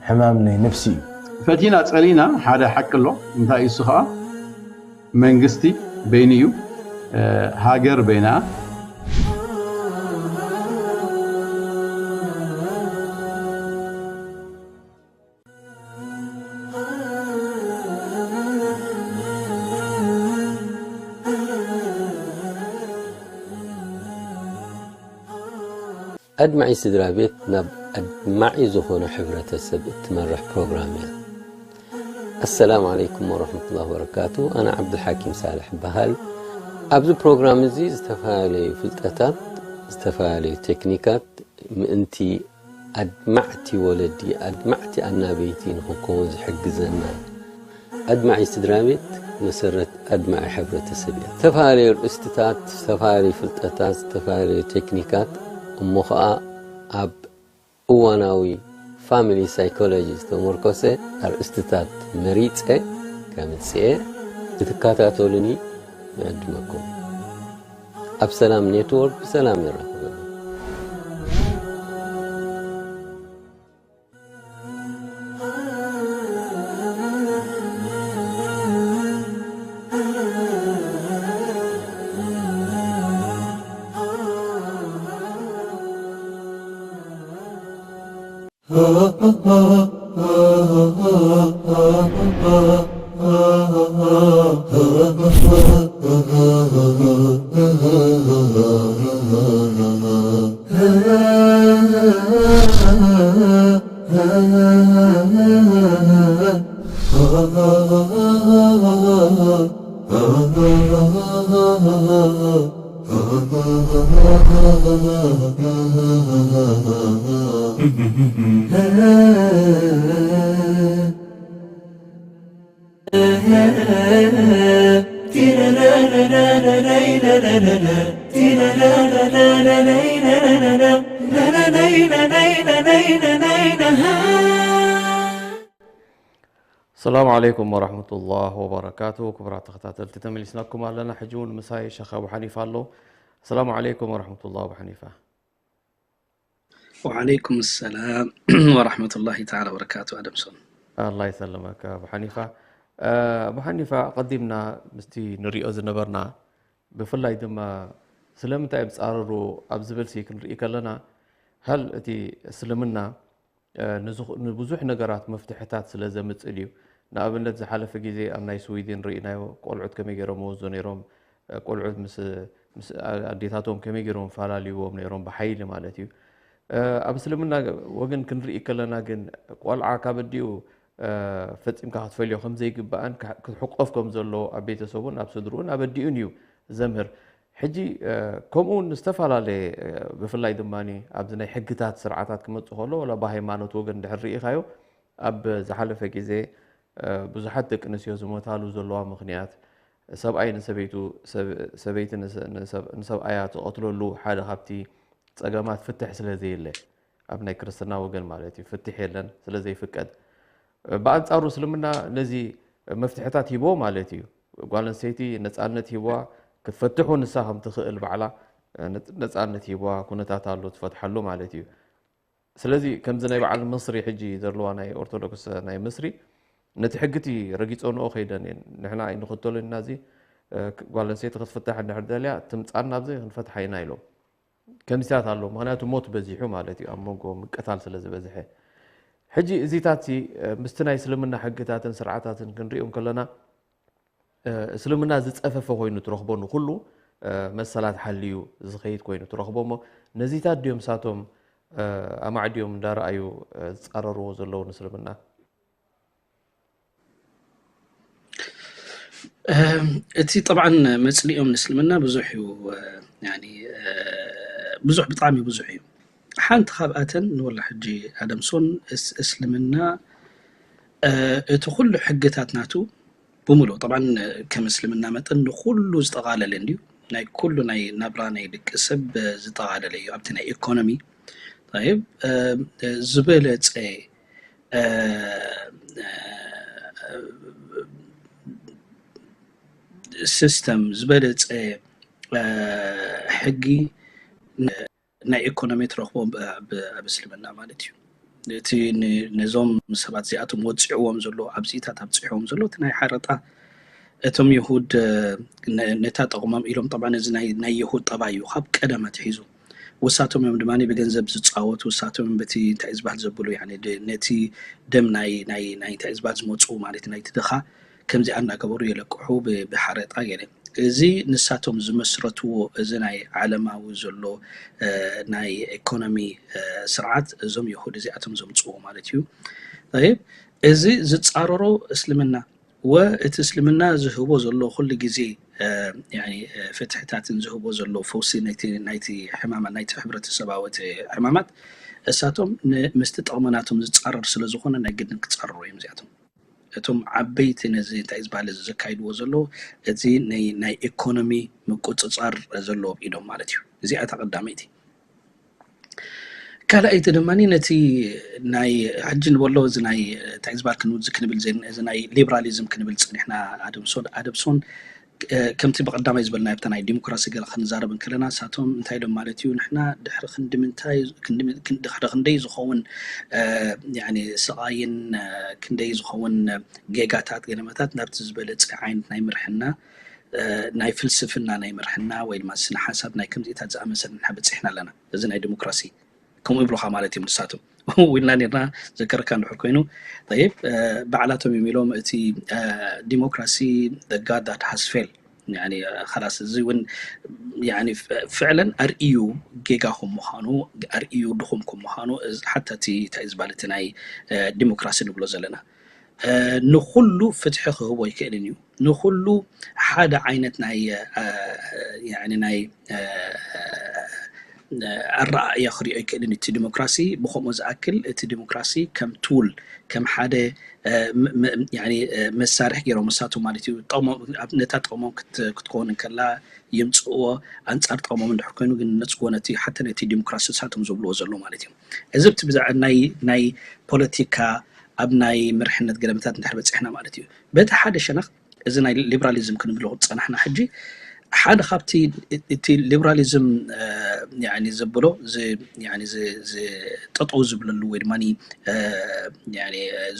ሕማም ናይ ነፍሲ እዩ። ፈቲና ጸሊና ሓደ ሓቂ ኣሎ እንታይ እዩ እሱ ከዓ መንግስቲ በይኑ እዩ ሃገር በይና ኣድማዒ ስድራ ቤት ናብ ኣድማዒ ዝኾነ ሕብረተሰብ እትመርሕ ፕሮግራም እያ። ኣሰላሙ ዓለይኩም ወረሕመቱላሂ ወበረካቱ። ኣነ ዓብዱልሓኪም ሳልሕ እበሃል። ኣብዚ ፕሮግራም እዚ ዝተፈላለዩ ፍልጠታት፣ ዝተፈላለዩ ቴክኒካት ምእንቲ ኣድማዕቲ ወለዲ፣ ኣድማዕቲ ኣናበይቲ ንኽንከውን ዝሕግዘና። ኣድማዒ ስድራ ቤት መሰረት ኣድማዒ ሕብረተሰብ እያ። ዝተፈላለዩ ርእስትታት፣ ዝተፈላለዩ ፍልጠታት፣ ዝተፈላለዩ ቴክኒካት፣ እሞ ኸኣ ኣብ እዋናዊ ፋሚሊ ሳይኮሎጂ ዝተመርኮሰ ኣርእስትታት መሪጸ ከምጽኤ ክትከታተሉኒ ንዕድመኩም። ኣብ ሰላም ኔትወርክ ብሰላም የራኽበና። ሰላም ዓለይኩም ወረሕመቱላህ ወበረካቱ። ክቡራት ተኸታተልቲ፣ ተመሊስናኩም ኣለና። ሕጂ እውን ምሳይ ሸኽ ኣቡ ሓኒፋ ኣሎ። ሰላም ዓለይኩም ወረሕመቱላህ ኣቡ ሓኒፋ። ወዓለይኩም ሰላም ወራሕመቱላሂ ተዓላ ወበረካቱ። ኣደምሶን። ኣላ ይሰለመካ ኣቡ ሓኒፋ። ኣቡ ሓኒፋ፣ ቀዲምና ምስቲ ንሪኦ ዝነበርና፣ ብፍላይ ድማ ስለምንታይ እዮም ፃረሩ ኣብ ዝብል ሲ ክንርኢ ከለና፣ ሀል እቲ እስልምና ንብዙሕ ነገራት መፍትሕታት ስለ ዘምፅእ ድዩ? ንኣብነት ዝሓለፈ ግዜ ኣብ ናይ ስዊድን ርኢናዮ፣ ቆልዑት ከመይ ገይሮም ወዞ ነይሮም፣ ቆልዑት ምስ ኣዴታቶም ከመይ ገይሮም ፈላልይዎም ነይሮም፣ ብሓይሊ ማለት እዩ። ኣብ እስልምና ወገን ክንርኢ ከለና ግን፣ ቆልዓ ካብ ኣዲኡ ፈፂምካ ክትፈልዮ ከም ዘይግባእን ክትሕቆፍ ከም ዘለዎ ኣብ ቤተሰቡን ኣብ ስድርኡን ኣብ ኣዲኡን እዩ ዘምህር። ሕጂ ከምኡ እውን ዝተፈላለየ፣ ብፍላይ ድማ ኣብዚ ናይ ሕግታት ስርዓታት ክመፅእ ከሎ፣ ወላ ብሃይማኖት ወገን እንድሕር ርኢኻዮ፣ ኣብ ዝሓለፈ ግዜ ብዙሓት ደቂ ኣንስትዮ ዝሞታሉ ዘለዋ ምኽንያት፣ ሰብኣይ ንሰበይቱ፣ ሰበይቲ ንሰብኣያ ትቐትለሉ ሓደ ካብቲ ፀገማት ፍትሕ ስለ ዘየለ፣ ኣብ ናይ ክርስትና ወገን ማለት እዩ፣ ፍትሕ የለን ስለ ዘይፍቀድ። ብኣንፃሩ እስልምና ነዚ መፍትሕታት ሂቦ ማለት እዩ። ጓል ኣንስተይቲ ነፃነት ሂቦዋ፣ ክትፈትሕ እውን ንሳ ከም ትኽእል ባዕላ ነፃነት ሂቦዋ ኩነታት ኣሎ ትፈትሓሉ ማለት እዩ። ስለዚ ከምዚ ናይ በዓል ምስሪ ሕጂ ዘለዋ ናይ ኦርቶዶክስ ናይ ምስሪ ነቲ ሕጊ እቲ ረጊፀንኦ ከይደን እየን። ንሕና ኣይንኽተሎ ኢና፣ እዚ ጓል ኣንስተይቲ ክትፍታሕ እንድሕር ደልያ ትምፃና ኣብዚ ክንፈትሓ ኢና ኢሎም። ከምዚታት ኣሎ። ምኽንያቱ ሞት በዚሑ ማለት እዩ፣ ኣብ መንጎ ምቅታል ስለ ዝበዝሐ። ሕጂ እዚታት ሲ ምስቲ ናይ እስልምና ሕግታትን ስርዓታትን ክንሪኦም ከለና፣ እስልምና ዝፀፈፈ ኮይኑ ትረኽቦ፣ ንኩሉ መሰላት ሓልዩ ዝኸይድ ኮይኑ ትረኽቦ። እሞ ነዚታት ድዮም ሳቶም ኣማዕድዮም እንዳረኣዩ ዝፃረርዎ ዘለዉ ንእስልምና? እቲ ጠብዓን መፅልኦም ንእስልምና ብዙሕ እዩ። ብዙሕ፣ ብጣዕሚ ብዙሕ እዩ። ሓንቲ ካብኣተን ንወላ ሕጂ ኣደምሶን እስልምና እቲ ኩሉ ሕግታት ናቱ ብምሉእ፣ ጠብዓን ከም እስልምና መጠን ንኩሉ ዝጠቓለለ እንድዩ። ናይ ኩሉ ናይ ናብራ ናይ ደቂ ሰብ ዝጠቓለለ እዩ። ኣብቲ ናይ ኢኮኖሚ፣ ጠይብ፣ ዝበለፀ ሲስተም፣ ዝበለፀ ሕጊ ናይ ኢኮኖሚ ትረኽቦ ኣብ እስልምና ማለት እዩ። እቲ ነዞም ሰባት እዚኣቶም ወፂዕዎም ዘሎ፣ ኣብዚታት ኣብፂሕዎም ዘሎ እቲ ናይ ሓረጣ፣ እቶም የሁድ ነታ ጠቕሞም ኢሎም፣ ጠብዓ እዚ ናይ የሁድ ጠባይ እዩ ካብ ቀደም ኣትሒዙ። ውሳቶም እዮም ድማ ብገንዘብ ዝፃወቱ፣ ውሳቶም እዮም በቲ እንታይ እዩ ዝበሃል ዘብሉ፣ ነቲ ደም ናይ እንታይ እዩ ዝበሃል ዝመፁ ማለት ናይቲ ድኻ ከምዚኣ እናገበሩ የለቅሑ ብሓረጣ ገለ። እዚ ንሳቶም ዝመስረትዎ እዚ ናይ ዓለማዊ ዘሎ ናይ ኢኮኖሚ ስርዓት እዞም የሁድ እዚኣቶም ዘምፅዎ ማለት እዩ። እዚ ዝፃረሮ እስልምና ወ እቲ እስልምና ዝህቦ ዘሎ ኩሉ ግዜ ፍትሕታትን ዝህቦ ዘሎ ፈውሲ ናይቲ ሕማማት ናይቲ ሕብረተሰባዊ እቲ ሕማማት እሳቶም ምስቲ ጥቕሚ ናቶም ዝፃረር ስለ ዝኾነ ናይ ግድን ክፃረሩ እዮም እዚኣቶም። እቶም ዓበይቲ ነዚ እንታይ ዝበሃል እዚ ዘካይድዎ ዘሎ እቲ ናይ ኢኮኖሚ ምቁፅፃር ዘለዎ ኢዶም ማለት እዩ። እዚኣ እታ ቀዳመይቲ። ካልኣይቲ ድማ ነቲ ናይ ሕጂ ንበሎ እዚ ናይ እንታይ ዝበሃል ክንብል እዚ ክንብል እዚ ናይ ሊብራሊዝም ክንብል ፀኒሕና ኣደምሶን ኣደምሶን ከምቲ ብቀዳማይ ዝበልና ኣብታ ናይ ዲሞክራሲ ገለ ክንዛረብ እንከለና እሳቶም እንታይ ኢሎም ማለት እዩ ንሕና ድሕሪ ክንዲ ምንታይ ድሕሪ ክንደይ ዝኸውን ስቃይን ክንደይ ዝኸውን ጌጋታት ገለመታት ናብቲ ዝበለፀ ዓይነት ናይ ምርሕና ናይ ፍልስፍና ናይ ምርሕና ወይ ድማ ስነ ሓሳብ ናይ ከምዚታት ዝኣመሰለ ንሕና በፂሕና ኣለና። እዚ ናይ ዲሞክራሲ ከምኡ ይብሉካ ማለት እዮም ንሳቶም። ውልና ኔርና ዘከረካ እንድሕር ኮይኑ ይብ ባዕላቶም እዮም ኢሎም እቲ ዲሞክራሲ ጋድ ዳት ሃስፌል ላስ እዚ እውን ፍዕለን ኣርእዩ ጌጋ ከም ምዃኑ ኣርእዩ ድኹም ከም ምዃኑ ሓታ እቲ እንታይ ዝበሃል እቲ ናይ ዲሞክራሲ ንብሎ ዘለና ንኩሉ ፍትሒ ክህቦ ኣይክእልን እዩ። ንኩሉ ሓደ ዓይነት ናይ ናይ ኣረኣእያ ክሪኦ ኣይክእልን እቲ ዲሞክራሲ። ብከምኡ ዝኣክል እቲ ዲሞክራሲ ከም ቱል ከም ሓደ መሳርሒ ገይሮም እሳቱ ማለት እዩ። ነታ ጥቕሞም ክትከውን እንከላ የምፅእዎ ኣንፃር ጥቕሞም እንድሕር ኮይኑ ግን ነፅጎ ነቲ ሓተ ነቲ ዲሞክራሲ እሳቶም ዝብልዎ ዘሎ ማለት እዩ። እዚ ብቲ ብዛዕባ ናይ ናይ ፖለቲካ ኣብ ናይ መርሕነት ገለመታት እንድሕር በፂሕና ማለት እዩ። በቲ ሓደ ሸነኽ እዚ ናይ ሊብራሊዝም ክንብሎ ዝፀናሕና ሕጂ ሓደ ካብቲ እቲ ሊብራሊዝም ዘብሎ ጠጠው ዝብለሉ ወይ ድማ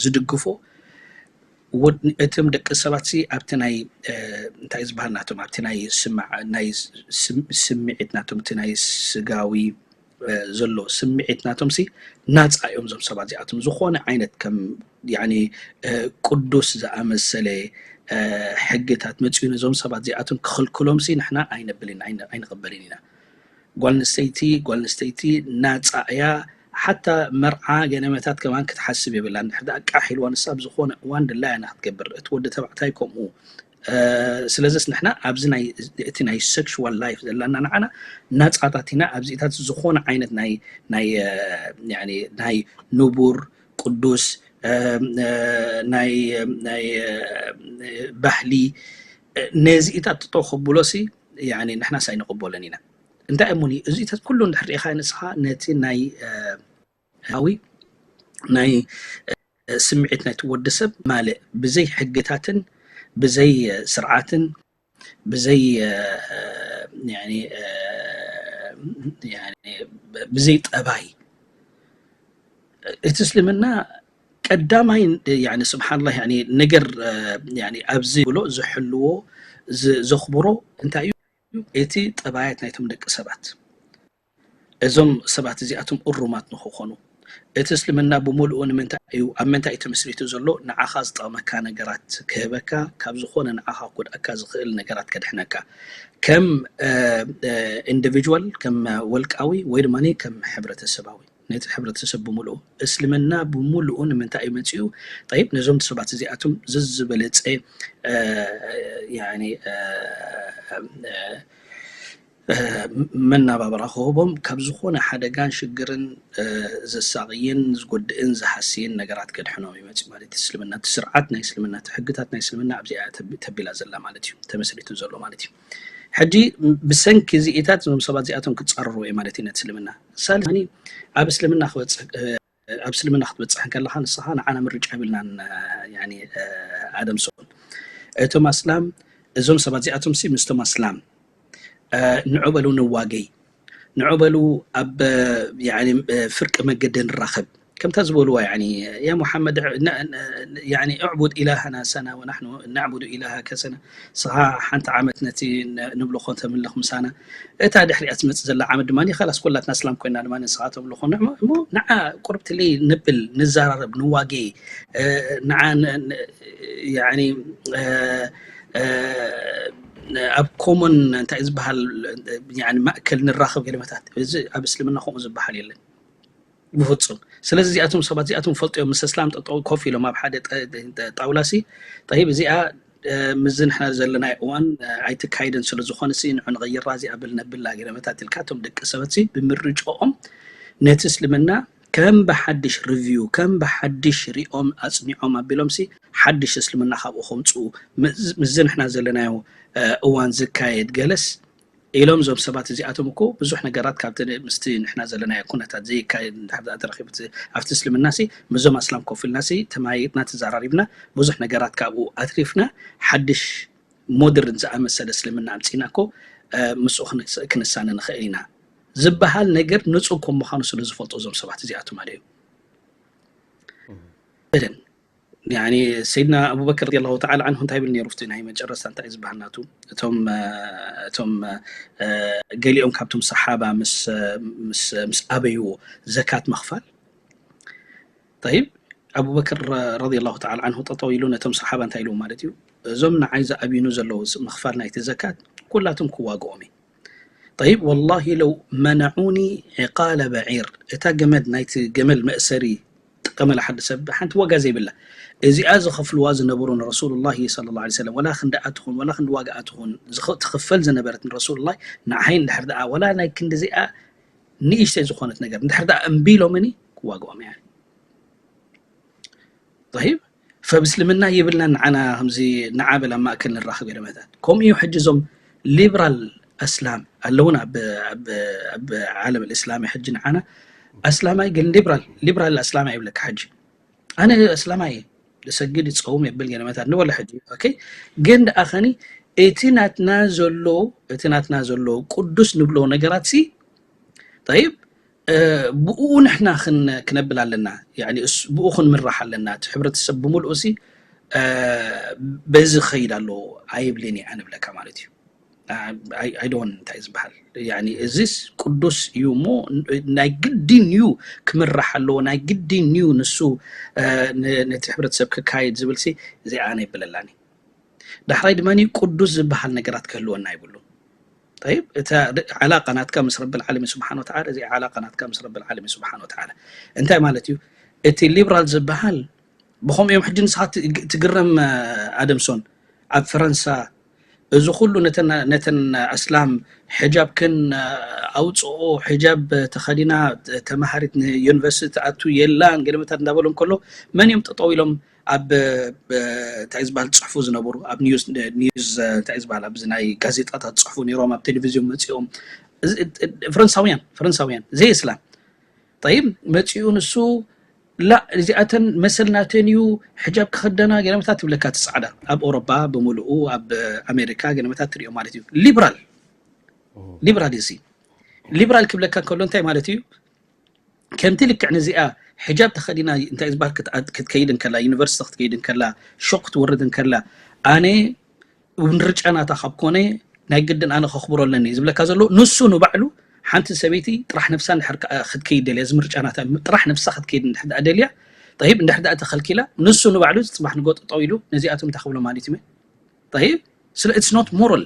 ዝድግፎ እቶም ደቂ ሰባት ኣብቲ ናይ እንታይ ዝበሃል ናቶም ኣብቲ ናይ ስምዒት ናቶም እቲ ናይ ስጋዊ ዘሎ ስምዒት ናቶም ሲ ናፃ እዮም። እዞም ሰባት እዚኣቶም ዝኾነ ዓይነት ከም ቅዱስ ዝኣመሰለ ሕግታት መፅኡ ነዞም ሰባት እዚኣቶም ክኽልክሎም ሲ ንሕና ኣይነብልን ኣይንቕበልን ኢና። ጓል ኣንስተይቲ ጓል ኣንስተይቲ ናፃ እያ። ሓታ መርዓ ገነመታት ከማን ክትሓስብ የብላን። ድሕር ደኣ ቃሕ ኢልዋ ንሳ ኣብ ዝኾነ እዋን ድላያ ኢና ክትገብር። እቲ ወዲ ተባዕታይ ከምኡ። ስለዚስ ንሕና ኣብዚ ናይ እቲ ናይ ሴክሽዋል ላይፍ ዘላና ንዓና ናፃታት ኢና። ኣብዚታት ዝኾነ ዓይነት ናይ ናይ ናይ ንቡር ቅዱስ ናይ ናይ ባህሊ ነዚኢታት ጥጠው ከብሎ ሲ ንሕናስ ኣይንቕበሎን ኢና። እንታይ እሙን እዩ እዚኢታት ኩሉ እንድሕር ርኢኻ ንስኻ ነቲ ናይ ኣዊ ናይ ስምዒት ናይቲ ወዲ ሰብ ማልእ ብዘይ ሕግታትን ብዘይ ስርዓትን ብዘይ ብዘይ ጠባይ እቲ እስልምና ቀዳማይ ስብሓንላ ነገር ኣብዚ ብሎ ዝሕልዎ ዘኽብሮ እንታይ እዩ? እቲ ጠባያት ናይቶም ደቂ ሰባት እዞም ሰባት እዚኣቶም እሩማት ንክኾኑ እቲ እስልምና ብምሉኡ ንምንታይ እዩ ኣብ ምንታይ እዩ ተመስሪቱ ዘሎ ንዓኻ ዝጠቕመካ ነገራት ክህበካ ካብ ዝኾነ ንዓኻ ክጎድኣካ ዝኽእል ነገራት ከድሕነካ ከም ኢንዲቪጅዋል ከም ወልቃዊ ወይ ድማ ከም ሕብረተሰባዊ ነቲ ሕብረተሰብ ብምሉኡ እስልምና ብምሉኡ ንምንታይ እዩ መፂኡ ጠይብ ነዞም ሰባት እዚኣቶም ዝዝበለፀ መናባብራ ክህቦም ካብ ዝኾነ ሓደጋን ሽግርን ዘሳቕይን ዝጎድእን ዝሃስይን ነገራት ከድሕኖም ይመፅእ ማለት እዩ። እስልምና እቲ ስርዓት ናይ እስልምና እቲ ሕግታት ናይ እስልምና ኣብዚኣ ተቢላ ዘላ ማለት እዩ ተመስሪቱ ዘሎ ማለት እዩ። ሕጂ ብሰንኪ እዚኢታት እዞም ሰባት እዚኣቶም ክፃረሩ እየ ማለት እዩ ነቲ እስልምና ሳል ኣብ እስልምና ክበፅሕ ኣብ እስልምና ክትበፅሕ እንከለኻ ንስኻ ንዓና ምርጫ የብልናን ኣደምስኹን እቶም ኣስላም እዞም ሰባት እዚኣቶም ሲ ምስቶም ኣስላም ንዑ በሉ ንዋገይ ንዑ በሉ ኣብ ፍርቂ መገዲ ንራኸብ ከምታ ዝበልዋ ያ ሙሓመድ እዕቡድ ኢላሃና ሰና ወናሕኑ ናዕቡዱ ኢላሃከ ሰና ስኻ ሓንቲ ዓመት ነቲ ንብልኾ ተምልኽ ምሳና እታ ድሕሪኣ ትመፅእ ዘላ ዓመት ድማ ኻላስ ኩላትና ኣስላም ኮይና ድማ ንስኻ ተምልኾ እሞ ንዓ ቁርብትለይ ንብል ንዘራረብ ንዋጌ ንዓ ያኒ ኣብ ኮሞን እንታይ ዝበሃል ማእከል ንራኸብ ገለመታት፣ እዚ ኣብ እስልምና ከምኡ ዝበሃል የለን ብፍፁም። ስለዚ እዚኣቶም ሰባት እዚኣቶም ፈልጦ እዮም ምስ እስላም ጠጠው ኮፍ ኢሎም ኣብ ሓደ ጣውላ ሲ ጠይብ እዚኣ ምዚ ንሕና ዘለናይ እዋን ኣይትካይደን ስለዝኾነ ሲ ንዑ ንቐይራ እዚኣ ብል ነብላ ገለመታት ኢልካ እቶም ደቂ ሰባት ሲ ብምርጫኦም ነቲ እስልምና ከም ብሓድሽ ሪቪው ከም ብሓድሽ ሪኦም ኣፅኒዖም ኣቢሎም ሲ ሓድሽ እስልምና ካብኡ ከምፅኡ ምዚ ንሕና ዘለናዮ እዋን ዝካየድ ገለስ ኢሎም እዞም ሰባት እዚኣቶም እኮ ብዙሕ ነገራት ካብቲ ምስቲ ንሕና ዘለናዮ ኩነታት ዘይካየድ እንድሕር ደኣ ተረኺቡ ኣብቲ እስልምና ሲ ምዞም ኣስላም ኮፍ ኢልና ሲ ተማይጥና ተዘራሪብና ብዙሕ ነገራት ካብኡ ኣትሪፍና ሓድሽ ሞደርን ዝኣመሰለ እስልምና ኣምፂና እኮ ምስኡ ክንሳነ ንኽእል ኢና ዝበሃል ነገር ንፁግ ከም ምዃኑ ስለ ዝፈልጡ እዞም ሰባት እዚኣቶም ኣለ እዮም ሰይድና ኣቡበክር ረዲየላሁ ተዓላ ዓንሁ እንታይ ይብል ነይሩ? ፍቲ ናይ መጨረስታ እንታይ እዩ ዝበሃል ናቱ? እቶም እቶም ገሊኦም ካብቶም ሰሓባ ምስ ምስ ምስ ኣበይዎ ዘካት ምኽፋል። ጠይብ ኣቡበክር ረዲየላሁ ተዓላ ዓንሁ ጠጠው ኢሉ ነቶም ሰሓባ እንታይ ኢልዎም ማለት እዩ? እዞም ንዓይ ዝኣብዩኑ ዘለዉ ምኽፋል ናይቲ ዘካት ኩላቶም ክዋግኦም እዩ። ጠይብ ወላሂ ለው መነዑኒ ዕቃለ በዒር እታ ገመድ ናይቲ ገመል መእሰሪ ጥቀመላ ሓዲ ሰብ ሓንቲ ዋጋ ዘይብላ እዚኣ ዝኸፍልዋ ዝነበሩ ንረሱሉላሂ ሰለላሁ ዐለይሂ ወሰለም ወላ ክንደኣ ትኹን ወላ ክንዲ ዋጋኣ ትኹን ትኽፈል ዝነበረት ንረሱሉላሂ ንዓይ እንድሕር ደኣ ወላ ናይ ክንዲ እዚኣ ንእሽተይ ዝኾነት ነገር እንድሕር ደኣ እምቢ ኢሎምኒ ክዋግኦም እያ። ጠይብ ፈብስልምና ይብልና ንዓና ከምዚ ንዓ በል ኣብ ማእከል ንራኸብ ገለመታት ከምኡ እዩ ሕጂ እዞም ሊብራል ኣስላም ኣለውና ኣብ ዓለም እስላሚ ሕጂ ንዓና ኣስላማይ ግን ሊብራል ሊብራል ኣስላማይ ይብለካ ሕጂ ኣነ ኣስላማይ ሰግድ ይፀውም የብል ገለመታት ንበሎ ሕጂ ግን ደኣ ኸኒ እቲ ናትና ዘሎ እቲ ናትና ዘሎ ቅዱስ ንብሎ ነገራት ሲ ጠይብ ብኡ ንሕና ክነብል ኣለና ብኡ ክንምራሕ ኣለና እቲ ሕብረተሰብ ብምልኡ ሲ በዚ ኸይድ ኣለዎ ኣይብልን እየ ኣንብለካ ማለት እዩ ኣይዶን እንታይ ዝበሃል እዚስ ቅዱስ እዩ እሞ ናይ ግድን እዩ ክምራሕ ኣለዎ ናይ ግድን እዩ ንሱ ነቲ ሕብረተሰብ ክካየድ ዝብል ሲ እዚኣ ኣነ ይብለላኒ ዳሕራይ ድማ ቅዱስ ዝበሃል ነገራት ክህልወና ይብሉ ጠይብ እታ ዓላቃ ናትካ ምስ ረብል ዓለሚ ስብሓን ወተዓላ እዚ ዓላቃ ናትካ ምስ ረብል ዓለሚ ስብሓን ወተዓላ እንታይ ማለት እዩ እቲ ሊብራል ዝበሃል ብኸምኡ እዮም ሕጂ ንስኻ ትግረም ኣደምሶን ኣብ ፈረንሳ እዚ ኩሉ ነተን ኣስላም ሕጃብክን ኣውፅኦ ሕጃብ ተኸዲና ተማሃሪት ንዩኒቨርሲቲ ትኣቱ የላን ገለመታት እንዳበሉ እንከሎ መን እዮም ጠጠው ኢሎም ኣብ እንታይ ዝበሃል ፅሕፉ ዝነበሩ ኣብ ኒውስ ኒውስ እንታይ ዝበሃል ኣብዚ ናይ ጋዜጣታት ፅሕፉ ነይሮም ኣብ ቴሌቪዝዮን መፂኦም ፈረንሳውያን ፈረንሳውያን ዘይ እስላም ጠይብ መፂኡ ንሱ ላ እዚኣተን መሰል ናተን እዩ ሕጃብ ክኸደና ገለመታት ትብለካ ትፃዕዳ ኣብ ኦሮባ ብምልኡ ኣብ ኣሜሪካ ገለመታት ትሪኦ ማለት እዩ ሊብራል ሊብራል እዚ ሊብራል ክብለካ ከሎ እንታይ ማለት እዩ ከምቲ ልክዕ ንዚኣ ሕጃብ ተኸዲና እንታይ ዝበሃል ክትከይድ እንከላ ዩኒቨርሲቲ ክትከይድ እንከላ ሾቅ ክትወርድ እንከላ ኣነ ምርጫ ናታ ካብ ኮነ ናይ ግድን ኣነ ከኽብሮ ኣለኒ ዝብለካ ዘሎ ንሱ ንባዕሉ ሓንቲ ሰበይቲ ጥራሕ ነፍሳ ክትከይድ ደልያ እዚ ምርጫ ናታ ጥራሕ ነፍሳ ክትከይድ እንድሕር ደኣ ደልያ ጠይብ እንድሕር ደኣ ተኸልኪላ ንሱ ንባዕሉ ፅባሕ ንጎ ጠጠው ኢሉ ነዚኣቶም እንታይ ክብሎ ማለት እዩ ጠይብ ስለ it's not moral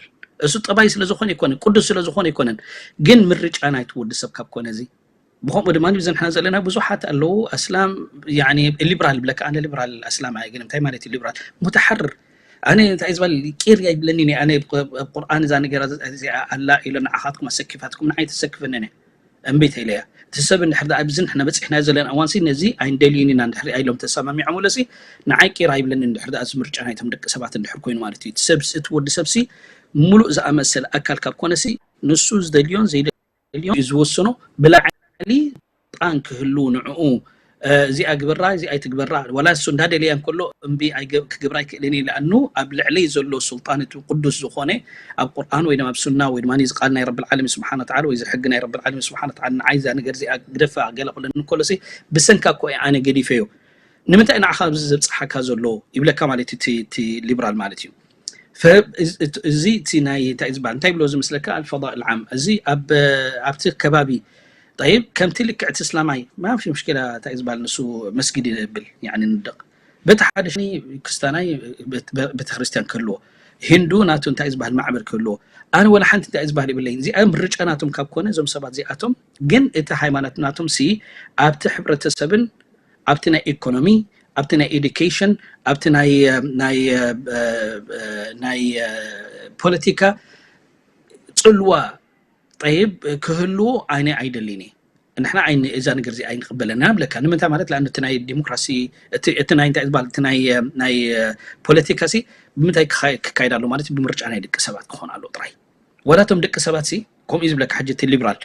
እሱ ጠባይ ስለ ዝኾነ ይኮነ ቅዱስ ስለ ዝኾነ ይኮነን ግን ምርጫ ናይቲ ወዲ ሰብ ካብ ኮነ እዚ ብኸምኡ ድማ እዚ ንሕና ዘለና ብዙሓት ኣለዉ ኣስላም ሊብራል ብለካ ኣነ ሊብራል ኣስላም ኣየ ግን እንታይ ማለት እዩ ሊብራል ሙተሓርር ኣነ እንታይ ዝበል ቂር ኣይብለኒ ኣነ ቁርኣን እዛ ነገር እዚኣ ኣላ ኢሎ ንዓኻትኩም ኣሰኪፋትኩም ንዓይ ተሰክፈኒ እምቢ ተኢለያ እቲ ሰብ እንድሕር ደኣ ኣብዚ ንሕና በፂሕና ዘለና እዋንሲ ነዚ ኣይንደልዩን ኢና እንድሕር ኢሎም ተሰማሚዖምሉ ሲ ንዓይ ቂር ኣይብለኒ እንድሕር ደኣ እዚ ምርጫ ናይቶም ደቂ ሰባት እንድሕር ኮይኑ ማለት እዩ እቲ ሰብ እቲ ወዲ ሰብሲ ሙሉእ ዝኣመሰለ ኣካል ካብ ኮነሲ ንሱ ዝደልዮን ዘይደልዮን እዩ ዝወስኖ ብላዕሊ ስልጣን ክህሉ ንዕኡ እዚኣ ግበራ እዚኣ ኣይትግበራ ዋላ እሱ እንዳደለያ እንከሎ እምቢ ክግብራ ኣይክእልን እዩ ለኣኑ ኣብ ልዕለይ ዘሎ ሱልጣን እቲ ቅዱስ ዝኾነ ኣብ ቁርኣን ወይ ኣብ ሱና ወይ ድማ እዚ ቃል ናይ ረብል ዓለሚን ስብሓን ወተዓላ ወይ እዚ ሕጊ ናይ ረብል ዓለሚን ስብሓን ወተዓላ ንዓይ እዛ ነገር እዚኣ ግደፋ ገለ ክብለኒ እንከሎ ሲ ብሰንካ እኮ እየ ኣነ ገዲፈዮ ንምንታይ ንዓኻ ኣብዚ ዘብፅሓካ ዘሎ ይብለካ ማለት እዩ እቲ ሊብራል ማለት እዩ እዚ እቲ ናይ እንታይ ዝበሃል እንታይ ብሎ ዝመስለካ ኣልፈዳል ዓም እዚ ኣብቲ ከባቢ ጠይብ ከምቲ ልክዕቲ እስላማይ ማፊ ምሽኪላ እንታይ ዝበሃል ንሱ መስጊድ ይብል ንደቕ በቲ ሓደ ሽኒ ክስታናይ ቤተክርስትያን ክህልዎ ሂንዱ ናቱ እንታይ ዝበሃል ማዕበል ክህልዎ፣ ኣነ ወላ ሓንቲ እንታይ ዝበሃል ይብለኝ። እዚኣ ምርጫ ናቶም ካብ ኮነ፣ እዞም ሰባት እዚኣቶም ግን እቲ ሃይማኖት ናቶም ሲ ኣብቲ ሕብረተሰብን ኣብቲ ናይ ኢኮኖሚ፣ ኣብቲ ናይ ኤዱኬሽን፣ ኣብቲ ናይ ናይ ናይ ፖለቲካ ጽልዋ ጠይብ ክህልዎ ኣነ ኣይደልን እየ። ንሕና እዛ ነገር እዚ ኣይንቅበለና ብለካ። ንምንታይ ማለት ለኣን እቲ ናይ ዲሞክራሲ እቲ ናይ እንታይ ዝበሃል እቲ ናይ ናይ ፖለቲካ ሲ ብምንታይ ክካየድ ኣሎ ማለት ብምርጫ ናይ ደቂ ሰባት ክኾን ኣለዎ ጥራይ። ወላቶም ደቂ ሰባት ሲ ከምኡ እዩ ዝብለካ። ሕጂ እቲ ሊብራል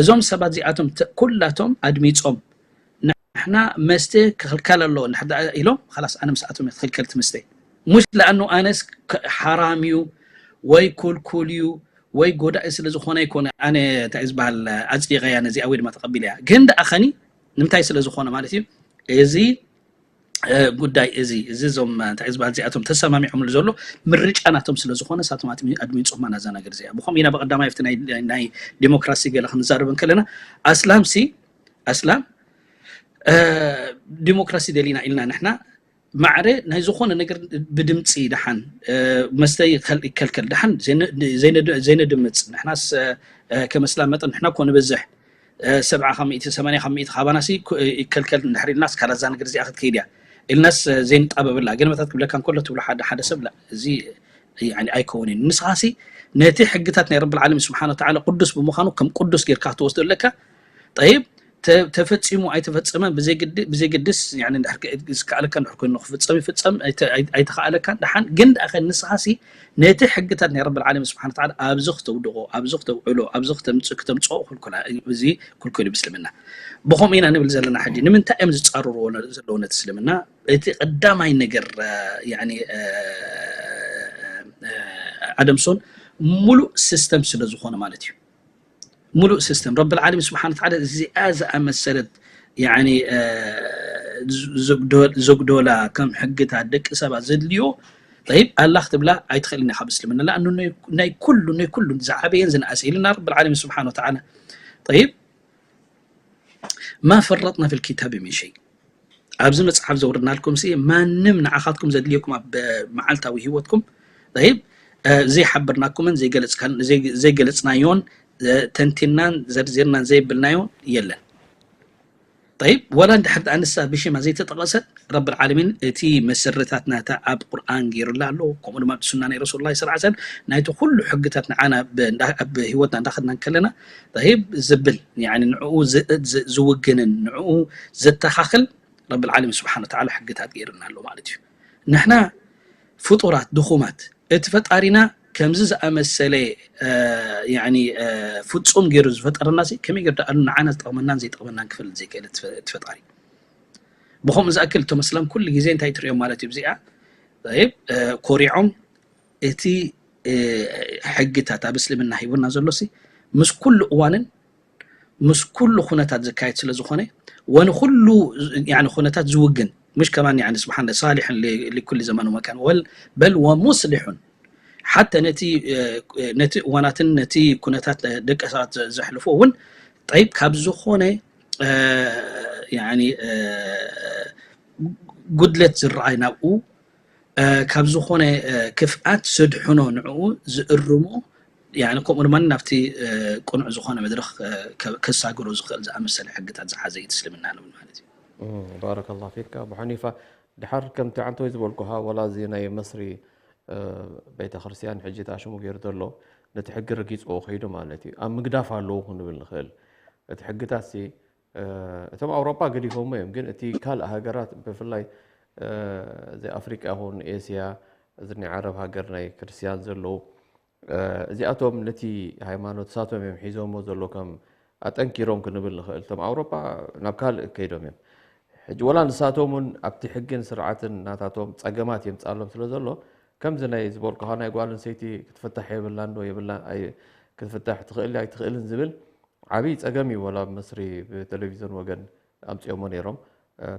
እዞም ሰባት እዚኣቶም ኩላቶም ኣድሚፆም ንሕና መስተ ክኽልከል ኣሎ ኢሎም ላስ ኣነ ምስኣቶም ክኽልከል እቲ መስተ ሙሽ ለኣኑ ኣነስ ሓራም እዩ ወይ ኩልኩል እዩ ወይ ጎዳኢ ስለ ዝኾነ ኣይኮነ ኣነ እንታይ ዝበሃል ኣፅዲቐያ ነዚኣ ወይ ድማ ተቐቢለያ ግን ደኣ ኸኒ ንምንታይ ስለ ዝኾነ ማለት እዩ እዚ ጉዳይ እዚ እዚ እዞም እንታይ ዝበሃል እዚኣቶም ተሰማሚዖምሉ ዘሎ ምርጫ ናቶም ስለ ዝኾነ ሳቶም ኣድሚፆማ ናዛ ነገር እዚኣ ብኸም ኢና ብቀዳማይ ኣብቲ ናይ ዲሞክራሲ ገለ ክንዛረብ እንከለና ኣስላም ሲ ኣስላም ዲሞክራሲ ደሊና ኢልና ንሕና ማዕረ ናይ ዝኾነ ነገር ብድምፂ ደሓን መስተ ይከልከል ደሓን ዘይነድምፅ ንሕናስ ከመስላ መጠን ንሕና እኮ ንበዝሕ ሰብዓ ካብ ሚእቲ ሰማንያ ካብ ሚእቲ ካባናሲ ይከልከል እንድሕር ኢልናስ ካላዛ ነገር እዚኣ ክትከይድ እያ ኢልናስ ዘይንጣበብላ ግን መታት ክብለካ እንከሎ ትብሎ ሓደ ሓደ ሰብ እዚ ኣይከውን እዩ ንስኻሲ ነቲ ሕግታት ናይ ረብል ዓለሚን ስብሓን ወተዓላ ቅዱስ ብምዃኑ ከም ቅዱስ ጌርካ ክትወስዶ ኣለካ ጠይብ ተፈፂሙ ኣይተፈፀመን ብዘይገድስ ዝከኣለካ እንድሕር ኮይኑ ክፍፀም ይፍፀም ኣይተኸኣለካን ደሓን ግን ደኣ ንስኻሲ ነቲ ሕግታት ናይ ረብል ዓለሚን ስብሓን ወተዓላ ኣብዚ ክተውድቆ ኣብዚ ክተውዕሎ ኣብዚ ክተምፅኦ ክልኩል እዚ ክልኩል እዩ ብስልምና ብኸምኡ ኢና ንብል ዘለና ሕጂ ንምንታይ እዮም ዝፃርርዎ ዘለዉ ነቲ እስልምና እቲ ቀዳማይ ነገር ኣደምሶን ሙሉእ ሲስተም ስለ ዝኾነ ማለት እዩ ሙሉእ ሲስተም ረብል ዓለሚን ስብሓን ወተዓላ እዚኣ ዝኣመሰለት ዘጉዶላ ከም ሕግታት ደቂ ሰባት ዘድልዮ ጠይብ ኣላ ክትብላ ኣይትኽእልን ኢኻ ብእስልምና ለኣኑ ናይ ኩሉ ናይ ኩሉ ዝዓበየን ዝነኣሰ ኢልና ረብል ዓለሚን ስብሓን ወተዓላ ጠይብ ማ ፈረጥና ፊል ኪታብ ሚን ሸይ ኣብዚ መፅሓፍ ዘውርድናልኩም ሲ ማንም ንዓኻትኩም ዘድልየኩም ኣብ መዓልታዊ ህይወትኩም ይብ ዘይሓበርናኩምን ዘይገለፅናዮን ተንቲናን ዘርዚርናን ዘይብልናዮ የለን ይብ ወላ እንድሕር ኣንሳ ብሽማ ዘይተጠቐሰት ረብል ዓለሚን እቲ መሰረታት ናታ ኣብ ቁርኣን ገይሩላ ኣሎ ከምኡ ድማ ሱና ናይ ረሱል ላ ስላ ሰለም ናይቲ ኩሉ ሕግታት ንዓና ኣብ ህይወትና እንዳኸድና ከለና ይብ ዝብል ንዕኡ ዝእድ ዝውግንን ንዕኡ ዘተኻኽል ረብል ዓለሚን ስብሓን ወተዓላ ሕግታት ገይርና ኣሎ ማለት እዩ ንሕና ፍጡራት ድኹማት እቲ ፈጣሪና ከምዚ ዝኣመሰለ ፍፁም ገይሩ ዝፈጠረና ከመይ ገር ኣሉ ንዓና ዝጠቕመናን ዘይጠቕመናን ክፈልጥ ዘይክእል እቲ ፈጣሪ ብኸምኡ ዝኣክል እቶም እስላም ኩሉ ግዜ እንታይ ትሪኦም ማለት እዩ እዚኣ ኮሪዖም እቲ ሕግታት ኣብ እስልምና ሂቡና ዘሎ ሲ ምስ ኩሉ እዋንን ምስ ኩሉ ኩነታት ዝካየድ ስለ ዝኾነ ወንኩሉ ኩነታት ዝውግን مش كمان يعني سبحان الله صالح لكل زمان ومكان بل ومصلح حتى ነቲ ነቲ እዋናትን ነቲ ኩነታት ደቂ ሰባት ዘሕልፎ እውን ጠይብ ካብ ዝኾነ ጉድለት ዝረኣይ ናብኡ ካብ ዝኾነ ክፍኣት ዘድሕኖ ንዕኡ ዝእርሞ ከምኡ ድማ ናብቲ ቅኑዕ ዝኾነ መድረኽ ከሳግሮ ዝኽእል ዝኣመሰለ ሕግታት ዝሓዘ እዩ እስልምና ንብል ማለት እዩ። ባረከላሁ ፊካ ኣቡ ሓኒፋ። ድሓር ከምቲ ዓንተወይ ዝበልኩኻ ወላ እዚ ናይ መስሪ ቤተ ክርስቲያን ሕጂ እታ ሽሙ ገይሩ ዘሎ ነቲ ሕጊ ረጊፅዎ ከይዱ ማለት እዩ። ኣብ ምግዳፍ ኣለዉ ክንብል ንኽእል። እቲ ሕግታት ሲ እቶም ኣውሮጳ ገዲፎሞ እዮም፣ ግን እቲ ካልእ ሃገራት ብፍላይ እዚ ኣፍሪቃ ይኹን ኤስያ እዚ ናይ ዓረብ ሃገር ናይ ክርስቲያን ዘለዉ እዚኣቶም ነቲ ሃይማኖት ሳቶም እዮም ሒዞሞ ዘሎ ከም ኣጠንኪሮም ክንብል ንኽእል። እቶም ኣውሮጳ ናብ ካልእ ከይዶም እዮም። ሕጂ ወላ ንሳቶም እውን ኣብቲ ሕግን ስርዓትን ናታቶም ጸገማት የምጻሎም ስለ ዘሎ ከምዚ ናይ ዝበልኩኻ ናይ ጓል ኣንሰይቲ ክትፍታሕ የብላን ዶ የብላን ክትፍታሕ ትኽእል ኣይትኽእልን ዝብል ዓብዪ ጸገም እዩ። ወላ ኣብ መስሪ ብቴሌቪዝዮን ወገን ኣምጺኦሞ ነይሮም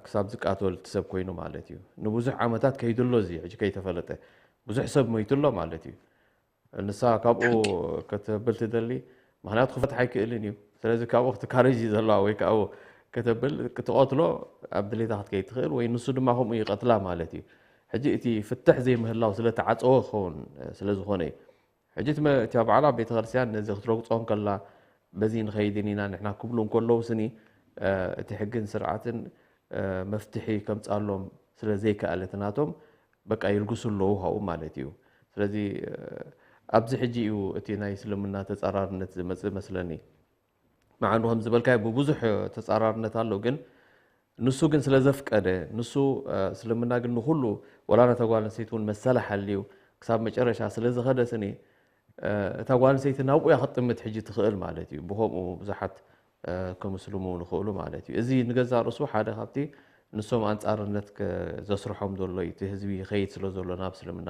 ክሳብ ዝቃተል እቲ ሰብ ኮይኑ ማለት እዩ። ንብዙሕ ዓመታት ከይዱ ኣሎ እዚ ሕጂ ከይተፈለጠ ብዙሕ ሰብ ሞይቱ ኣሎ ማለት እዩ። ንሳ ካብኡ ከተብል ትደሊ ምክንያቱ ክፈትሕ ኣይክእልን እዩ። ስለዚ ካብኡ ክትካረጅ እዩ ዘለዋ ወይ ካብኡ ከተብል ክትቐትሎ ኣብ ድሌታ ክትከይድ ትኽእል ወይ ንሱ ድማ ከምኡ ይቐትላ ማለት እዩ። ሕጂ እቲ ፍትሕ ዘይምህላው ስለ ተዓጸወ ክኸውን ስለ ዝኾነ እዩ። ሕጂ እቲ መ-፣ እቲኣ ባዕላ ቤተክርስትያን ነዚ ክትረግጾ እንከላ፣ በዚ ንኸይድን ኢና ንሕና ክብሉ እንከለዉ ስኒ፣ እ፣ እቲ ሕግን ስርዓትን፣ እ፣ መፍትሒ ከምጻሎም ስለ ዘይከኣለ እቲ ናቶም፣ በቃ ይልግሱ ኣለዉ ካብኡ ማለት እዩ። ስለዚ፣ እ፣ ኣብዚ ሕጂ እዩ እቲ ናይ እስልምና ተጻራርነት ዝመጽእ መስለኒ። መዓኑ ከም ዝበልካዮ ብብዙሕ ተጻራርነት ኣሎ፣ ግን ንሱ ግን ስለ ዘፍቀደ፣ ንሱ፣ እ፣ እስልምና ግን ንኹሉ፣ ወላ ነታ ጓል ኣንስተይቲ እውን መሰላ ሓልዩ ክሳብ መጨረሻ ስለ ዝኸደ ስኒ፣ እ፣ እታ ጓል ኣንስተይቲ ናብኡ እያ ክትጥምት ሕጂ ትኽእል ማለት እዩ። ብኸምኡ ብዙሓት፣ እ፣ ክምስልሙ ንኽእሉ ማለት እዩ። እዚ ንገዛእ ርእሱ ሓደ ካብቲ ንሶም ኣንጻርነት ከ-፣ ዘስርሖም ዘሎ እዩ። እቲ ህዝቢ ይኸይድ ስለ ዘሎ ናብ እስልምና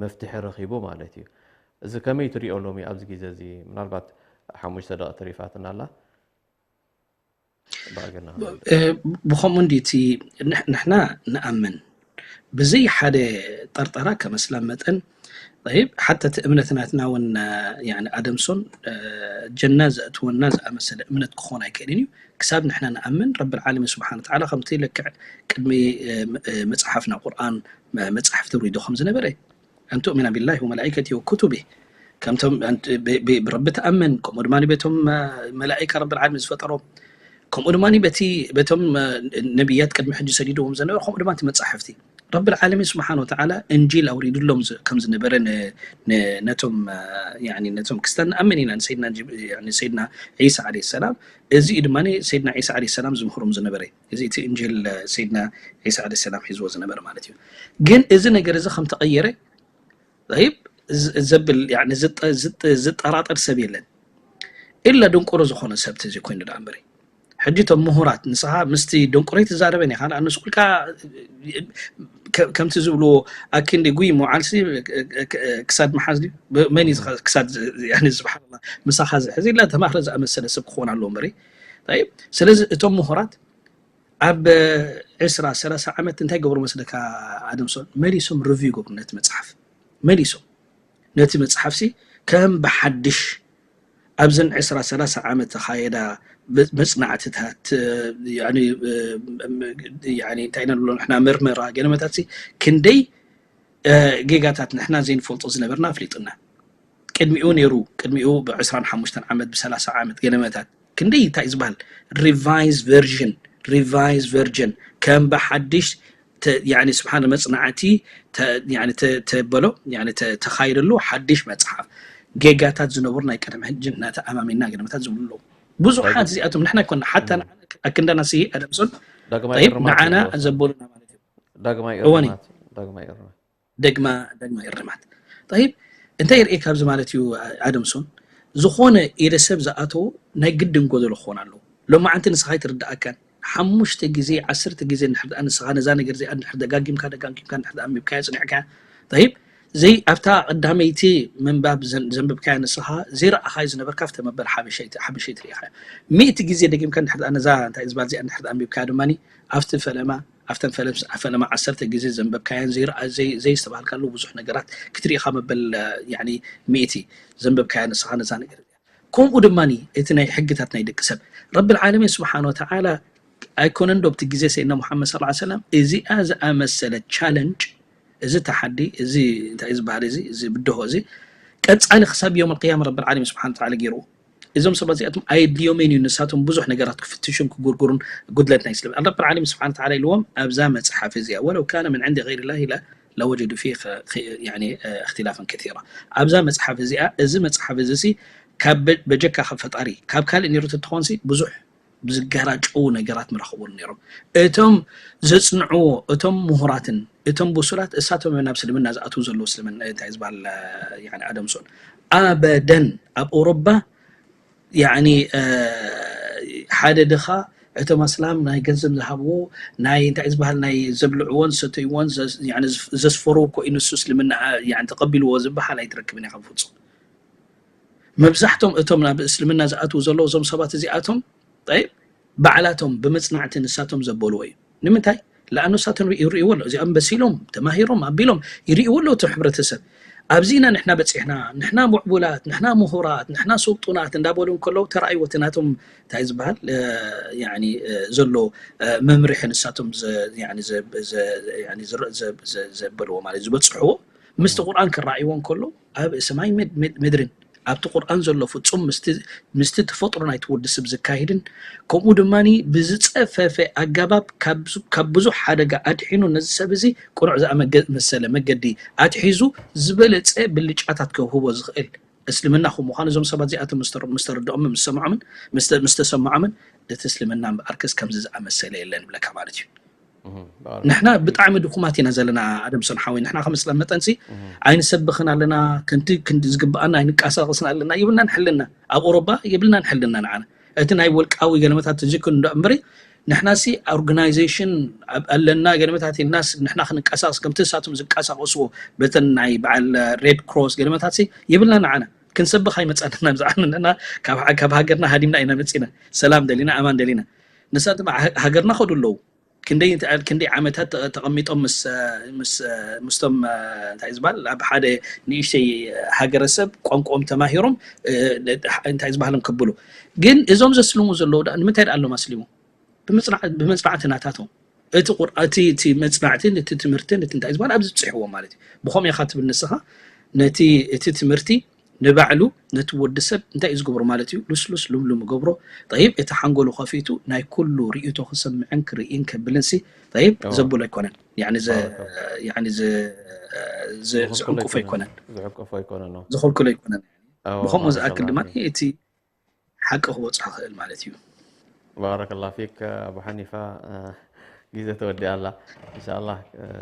መፍትሒ ረኺቡ ማለት እዩ። እዚ ከመይ ትሪኦ ሎሚ ኣብዚ ግዜ እዚ? ምናልባት ሓሙሽተ ደቂቕ ተሪፋትና ኣላ። ብኣገና እ፣ ብኸምኡ እንዲ እቲ ንሕ-፣ ንሕና ንኣምን ብዘይ ሓደ ጠርጠራ ከም ኣስላም መጠን፣ ጠይብ፣ ሓታ እቲ እምነት ናትና እውን፣ እ፣ ያኒ ኣደምሶን፣ እ፣ ጀና ዘእትወና ዝኣመሰለ እምነት ክኾን ኣይክእልን እዩ። ክሳብ ንሕና ንኣምን ረብል ዓለሚን ስብሓን ወተዓላ ከምቲ ልክዕ ቅድሚ፣ እ፣ ም-፣ እ፣ መጽሓፍና ቁርኣን፣ መ-፣ መጽሓፍቲ ውሪዱ ከም ዝነበረ፣ ኣን ቱእሚና ቢላሂ ወመላኢከቲ ወኩቱቢ፣ ከምቶም ኣን-፣ ብ-፣ ብ-፣ ብረቢ ትኣምን፣ ከምኡ ድማ በቶም፣ እ፣ መላኢካ ረብል ዓለሚን ዝፈጠሮም፣ ከምኡ ድማ በቲ፣ በቶም፣ እ፣ ነቢያት ቅድሚ ሕጂ ሰዲድዎም ዝነበሩ፣ ከምኡ ድማ እቲ መጻሕፍቲ ረብል ዓለሚን ስብሓን ወተዓላ እንጂል ኣውሪድሎም ዝ-፣ ከም ዝነበረ ን-፣ ን-፣ ነቶም፣ እ፣ ያኒ ነቶም ክስተን ንኣምን ኢና። ንሰይድና ጅብ-፣ ያኒ ሰይድና ዒሳ ዓለይሂ ሰላም፣ እዚ እዩ ድማ ሰይድና ዒሳ ዓለይሂ ሰላም ዝምህሮም ዝነበረ። እዚ እቲ እንጂል፣ እ፣ ሰይድና ዒሳ ዓለይሂ ሰላም ሒዝዎ ዝነበረ ማለት እዩ። ግን እዚ ነገር እዚ ከም ተቐየረ፣ ጠይብ፣ ዝ-፣ ዘብል፣ ያኒ ዝጠ-፣ ዝጠ-፣ ዝጠራጠር ሰብ የለን። ኢላ ድንቁሮ ዝኾነ ሰብ ተዘይኮይኑ ደኣ እምበሪ። ሕጂ እቶም ምሁራት፣ ንስኻ ምስቲ ድንቁረይ ትዛረበን ኢኻ፣ ንኣንስ ኩልካ ከ-፣ ከምቲ ዝብልዎ ኣኪንዲ ጉይ ምውዓልሲ ክ-፣ ክ-፣ ክሳድ ምሓዝ ድዩ? ብ-፣ መን እዩ ዝኸ-፣ ክሳድ ዝ-፣ ያኒ ስብሓንላ ምሳኻ ዝሕዝ ኢላ ተማኽረ ዝኣመሰለ ሰብ ክኾን ኣለዎ እምበሪ። ጠይብ፣ ስለዚ እቶም ምሁራት ኣብ ዕስራ ሰላሳ ዓመት እንታይ ገብሩ መስለካ ኣደምሶን? መሊሶም ሪቪው ገብሩ ነቲ መጽሓፍ። መሊሶም ነቲ መጽሓፍሲ ከም ብሓድሽ ኣብዘን ዕስራ ሰላሳ ዓመት ተኻየዳ መ-፣ መጽናዕትታት፣ ያኒ፣ ያኒ እንታይ ኢና ንብሎ ንሕና መርመራ ገለመታትሲ ክንደይ፣ እ፣ ጌጋታት ንሕና ዘይንፈልጦ ዝነበርና ኣፍሊጡና። ቅድሚኡ ነይሩ፣ ቅድሚኡ ብ ዕስራን ሓሙሽተን ዓመት፣ ብ ሰላሳ ዓመት ገለመታት ክንደይ እንታይ እዩ ዝበሃል ሪቫይዝ ቨርዥን፣ ሪቫይዝ ቨርዥን ከም ብሓድሽ ተ-፣ ያኒ ስብሓን መጽናዕቲ ተ-፣ ያኒ ተ-፣ ተበሎ፣ ያኒ ተ-፣ ተኻይደሉ ሓድሽ መጽሓፍ ጌጋታት ዝነበሩ ናይ ቅድሚ ሕጂ እናተኣማሚና ገለመታት ዝብሉ ኣለዉ። ብዙሓት እዚኣቶም ንሕና ይኮና ሓታ ንዓና ኣክንዳና ሲ ኣደምሶን ዳግማይ ጠይብ እርማት ንዓና ይብልዎ። ዘበሉና ማለት እዩ። ዳግማይ እወኒ። እርማት፣ ዳግማይ እርማት። ደግማ፣ ደግማ እርማት። ጠይብ፣ እንታይ ይርእየካ ኣብዚ ማለት እዩ ኣደምሶን? ዝኾነ ኢደ ሰብ ዝኣተዎ ናይ ግድን ጎደሎ ክኾን ኣለዎ። ሎማዓንቲ ንስኻ ኣይትርድኣካን። ሓሙሽተ ግዜ፣ ዓሰርተ ግዜ እንድሕር ደኣ ንስኻ ነዛ ነገር እዚኣ እንድሕር ደጋጊምካ፣ ደጋጊምካ እንድሕር ደኣ ኣንቢብካያ፣ ጽኒዕካያ፣ ጠይብ፣ ዘይ-፣ ኣብታ ቀዳመይቲ ምንባብ ዘን-፣ ዘንበብካያ ንስኻ ዘይረኣኻዮ ዝነበርካ ኣብቲ መበል ሓበሻይ-፣ ሓበሻይቲ ርኢኻያ። ሚእቲ ግዜ ደጊምካ እንድሕር ደኣ ነዛ እንታይ ዝበሃል እዚኣ እንድሕር ደኣ ኣንቢብካያ ድማኒ ኣብቲ ፈለማ ኣብተን ፈለም-፣ ፈለማ ዓሰርተ ግዜ ዘንበብካየን ዘይረኣ-፣ ዘይ-፣ ዘየስተብሃልካሉ ብዙሕ ነገራት ክትርኢ ኢኻ መበል፣ ያኒ፣ ሚእቲ ዘንበብካያ ንስኻ ነዛ ነገር እዚኣ። ከምኡ ድማኒ እቲ ናይ ሕግታት ናይ ደቂ ሰብ ረብል ዓለሚን ስብሓን ወተዓላ ኣይኮነን ዶ ኣብቲ ግዜ ሰይድና ሙሓመድ ሰለላሁ ዐለይሂ ወሰለም እዚኣ ዝኣመሰለ ቻለንጅ፣ እዚ ተሓዲ፣ እዚ እንታይ እዩ ዝበሃል፣ እዚ፣ እዚ ብድሆ እዚ ቀጻሊ ክሳብ ዮም ኣልቅያማ ረብል ዓለሚን ስብሓን ወተዓላ ገይርዎ። እዞም ሰባት እዚኣቶም ኣየድልዮምን እዩ ንሳቶም ብዙሕ ነገራት ክፍትሹን ክጉርጉሩን ጉድለት ናይ ስለም ረብል ዓለሚን ስብሓን ወተዓላ ኢልዎም ኣብዛ መጽሓፍ እዚኣ ወለው ካነ ምን ዕንዲ ገይሪ ላህ ኢላ ለወጀዱ ፊህ ኸ-፣ ኸ-፣ ያኒ፣ እ፣ እኽትላፈን ከሲራ። ኣብዛ መጽሓፍ እዚኣ፣ እዚ መጽሓፍ እዚ ሲ ካብ በ-፣ በጀካ ካብ ፈጣሪ ካብ ካልእ ነይሩ ተትኾንሲ ብዙሕ ዝገራጨዉ ነገራት ምረኽቡን ነይሮም። እቶም ዘጽንዕዎ፣ እቶም ምሁራትን እቶም ብሱላት እሳቶም እዮም ናብ እስልምና ዝኣትዉ ዘለዉ። እስልምና እንታይ ዝበሃል፣ ያኒ ኣደምሶን ኣበደን ኣብ ኣውሮባ ያኒ፣ እ፣ ሓደ ድኻ እቶም ኣስላም ናይ ገንዘብ ዝሃብዎ ናይ እንታይ ዝበሃል ናይ ዘብልዕዎን ዝሰተይዎን ዘ-፣ ያኒ ዘፍ-፣ ዘስፈርዎ እኮ እዩ ንሱ እስልምና፣ ያኒ ተቐቢልዎ ዝበሃል ኣይትረክብን ኢኻ ብፍጹም። መብዛሕቶም እቶም ናብ እስልምና ዝኣትዉ ዘለዉ እዞም ሰባት እዚኣቶም፣ ጠይብ፣ ባዕላቶም ብመጽናዕቲ ንሳቶም ዘበልዎ እዩ። ንምንታይ? ለኣኑ ንሳቶም ይርእይዎ ኣለዉ። እዚኦም በሲሎም፣ ተማሂሮም፣ ኣቢሎም ይርእይዎ ኣለዉ እቲ ሕብረተሰብ። ኣብዚ ኢና ንሕና በፂሕና፣ ንሕና ምዕቡላት፣ ንሕና ምሁራት፣ ንሕና ስልጡናት እንዳበሉ እንከለዉ ተራእይዎ እቲ ናቶም እንታይ ዝበሃል ዘሎ መምርሒ ንሳቶም ዘበልዎ ማለት ዝበፅሕዎ ምስቲ ቁርኣን ክረኣይዎ እንከሎ ኣብ ሰማይ ምድርን ኣብቲ ቁርኣን ዘሎ ፍፁም ምስቲ ተፈጥሮ ናይቲ ወዲ ሰብ ዝካይድን ከምኡ ድማ ብዝፀፈፈ ኣገባብ ካብ ብዙሕ ሓደጋ ኣድሒኑ ነዚ ሰብ እዚ ቅኑዕ ዝኣመሰለ መገዲ ኣትሒዙ ዝበለፀ ብልጫታት ከውህቦ ዝኽእል እስልምና ከም ምዃኑ እዞም ሰባት እዚኣቶም ምስ ተረድኦምን ምስ ሰምዖምን ምስ ተሰምዖምን እቲ እስልምና እምበኣርከስ ከምዚ ዝኣመሰለ የለን ይብለካ ማለት እዩ። ንሕና ብጣዕሚ ድኹማት ኢና ዘለና ኣደምሶን ሓወይ። ንሕና ከም እስላም መጠንሲ ኣይንሰብኽን ኣለና፣ ከምቲ ክንዲ ዝግብኣና ኣይንቀሳቐስን ኣለና ይብልናን ሕልና። ኣብ ኦሮባ የብልናን ሕልና ንዓና። እቲ ናይ ወልቃዊ ገለመታት ትዝክር እንዶ እምበሪ ንሕናሲ ኦርጋናይዜሽን ኣለና ገለመታት ኢልናስ ንሕና ክንቀሳቐስ ከምቲ ንሳቶም ዝቀሳቐስዎ በተን ናይ በዓል ሬድ ክሮስ ገለመታትሲ የብልና ንዓና ክንሰብኽ ኣይመፃና ብዛዕባ ንሕና ካብ ሃገርና ሃዲምና ኢና መፂና ሰላም ደሊና ኣማን ደሊና ንሳቶም ሃገርና ከዱ ኣለዉ ክንደይ ክንደይ ዓመታት ተቐሚጦም ምስ ምስቶም እንታይ ዝበሃል ኣብ ሓደ ንእሽተይ ሃገረሰብ ቋንቋኦም ተማሂሮም እንታይ ዝበሃሎም ከብሉ ግን እዞም ዘስልሙ ዘለዉ ንምንታይ ደኣ ኣሎም ኣስሊሙ ብመፅናዕቲ ናታቶም እቲ እቲ መፅናዕትን እቲ ትምህርትን እቲ እንታይ ዝበሃል ኣብዚ ብፅሕዎ ማለት እዩ ብኸምኡ ኢኻ ትብል ንስኻ ነቲ እቲ ትምህርቲ ንባዕሉ ነቲ ወዲ ሰብ እንታይ እዩ ዝገብሮ ማለት እዩ ልስሉስ ልምሉም ይገብሮ ጠይብ እቲ ሓንጎሉ ከፊቱ ናይ ኩሉ ርእይቶ ክሰምዕን ክርእይን ከብልን ሲ ጠይብ ዘብሎ ኣይኮነን ያኒ ዘዕንቁፎ ኣይኮነን ዝዕንቁፎ ኣይኮነን ዝኸልክሎ ኣይኮነን ብኸምኡ ዝኣክል ድማ እቲ ሓቂ ክበፅሖ ክእል ማለት እዩ ባረከላ ፊክ ኣቡ ሓኒፋ ግዜ ተወዲኣ ኣላ እንሻላ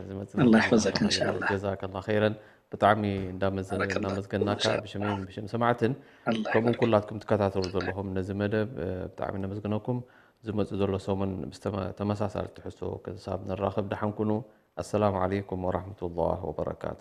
ዝመፅእ ኣላ ይሕፈዘካ እንሻላ ጀዛከላ ኸይረን ብጣዕሚ እንዳመዘ- ባረከላ እንዳመዝገናካ ፊክ። ብሽመይን ብሽም ሰማዕትን ኣላ ከምኡ ኩላትኩም ትከታተሉ ዘለኹም ነዚ መደብ እ፣ ብጣዕሚ ነመስግነኩም ዝመፅእ ዘሎ ሰሙን ምስ ተመ- ተመሳሳሊ ትሕዝቶ ክሳብ ንራኸብ ደሓን ኩኑ ኣሰላሙ ዓለይኩም ወራሕመቱላህ ወበረካቱ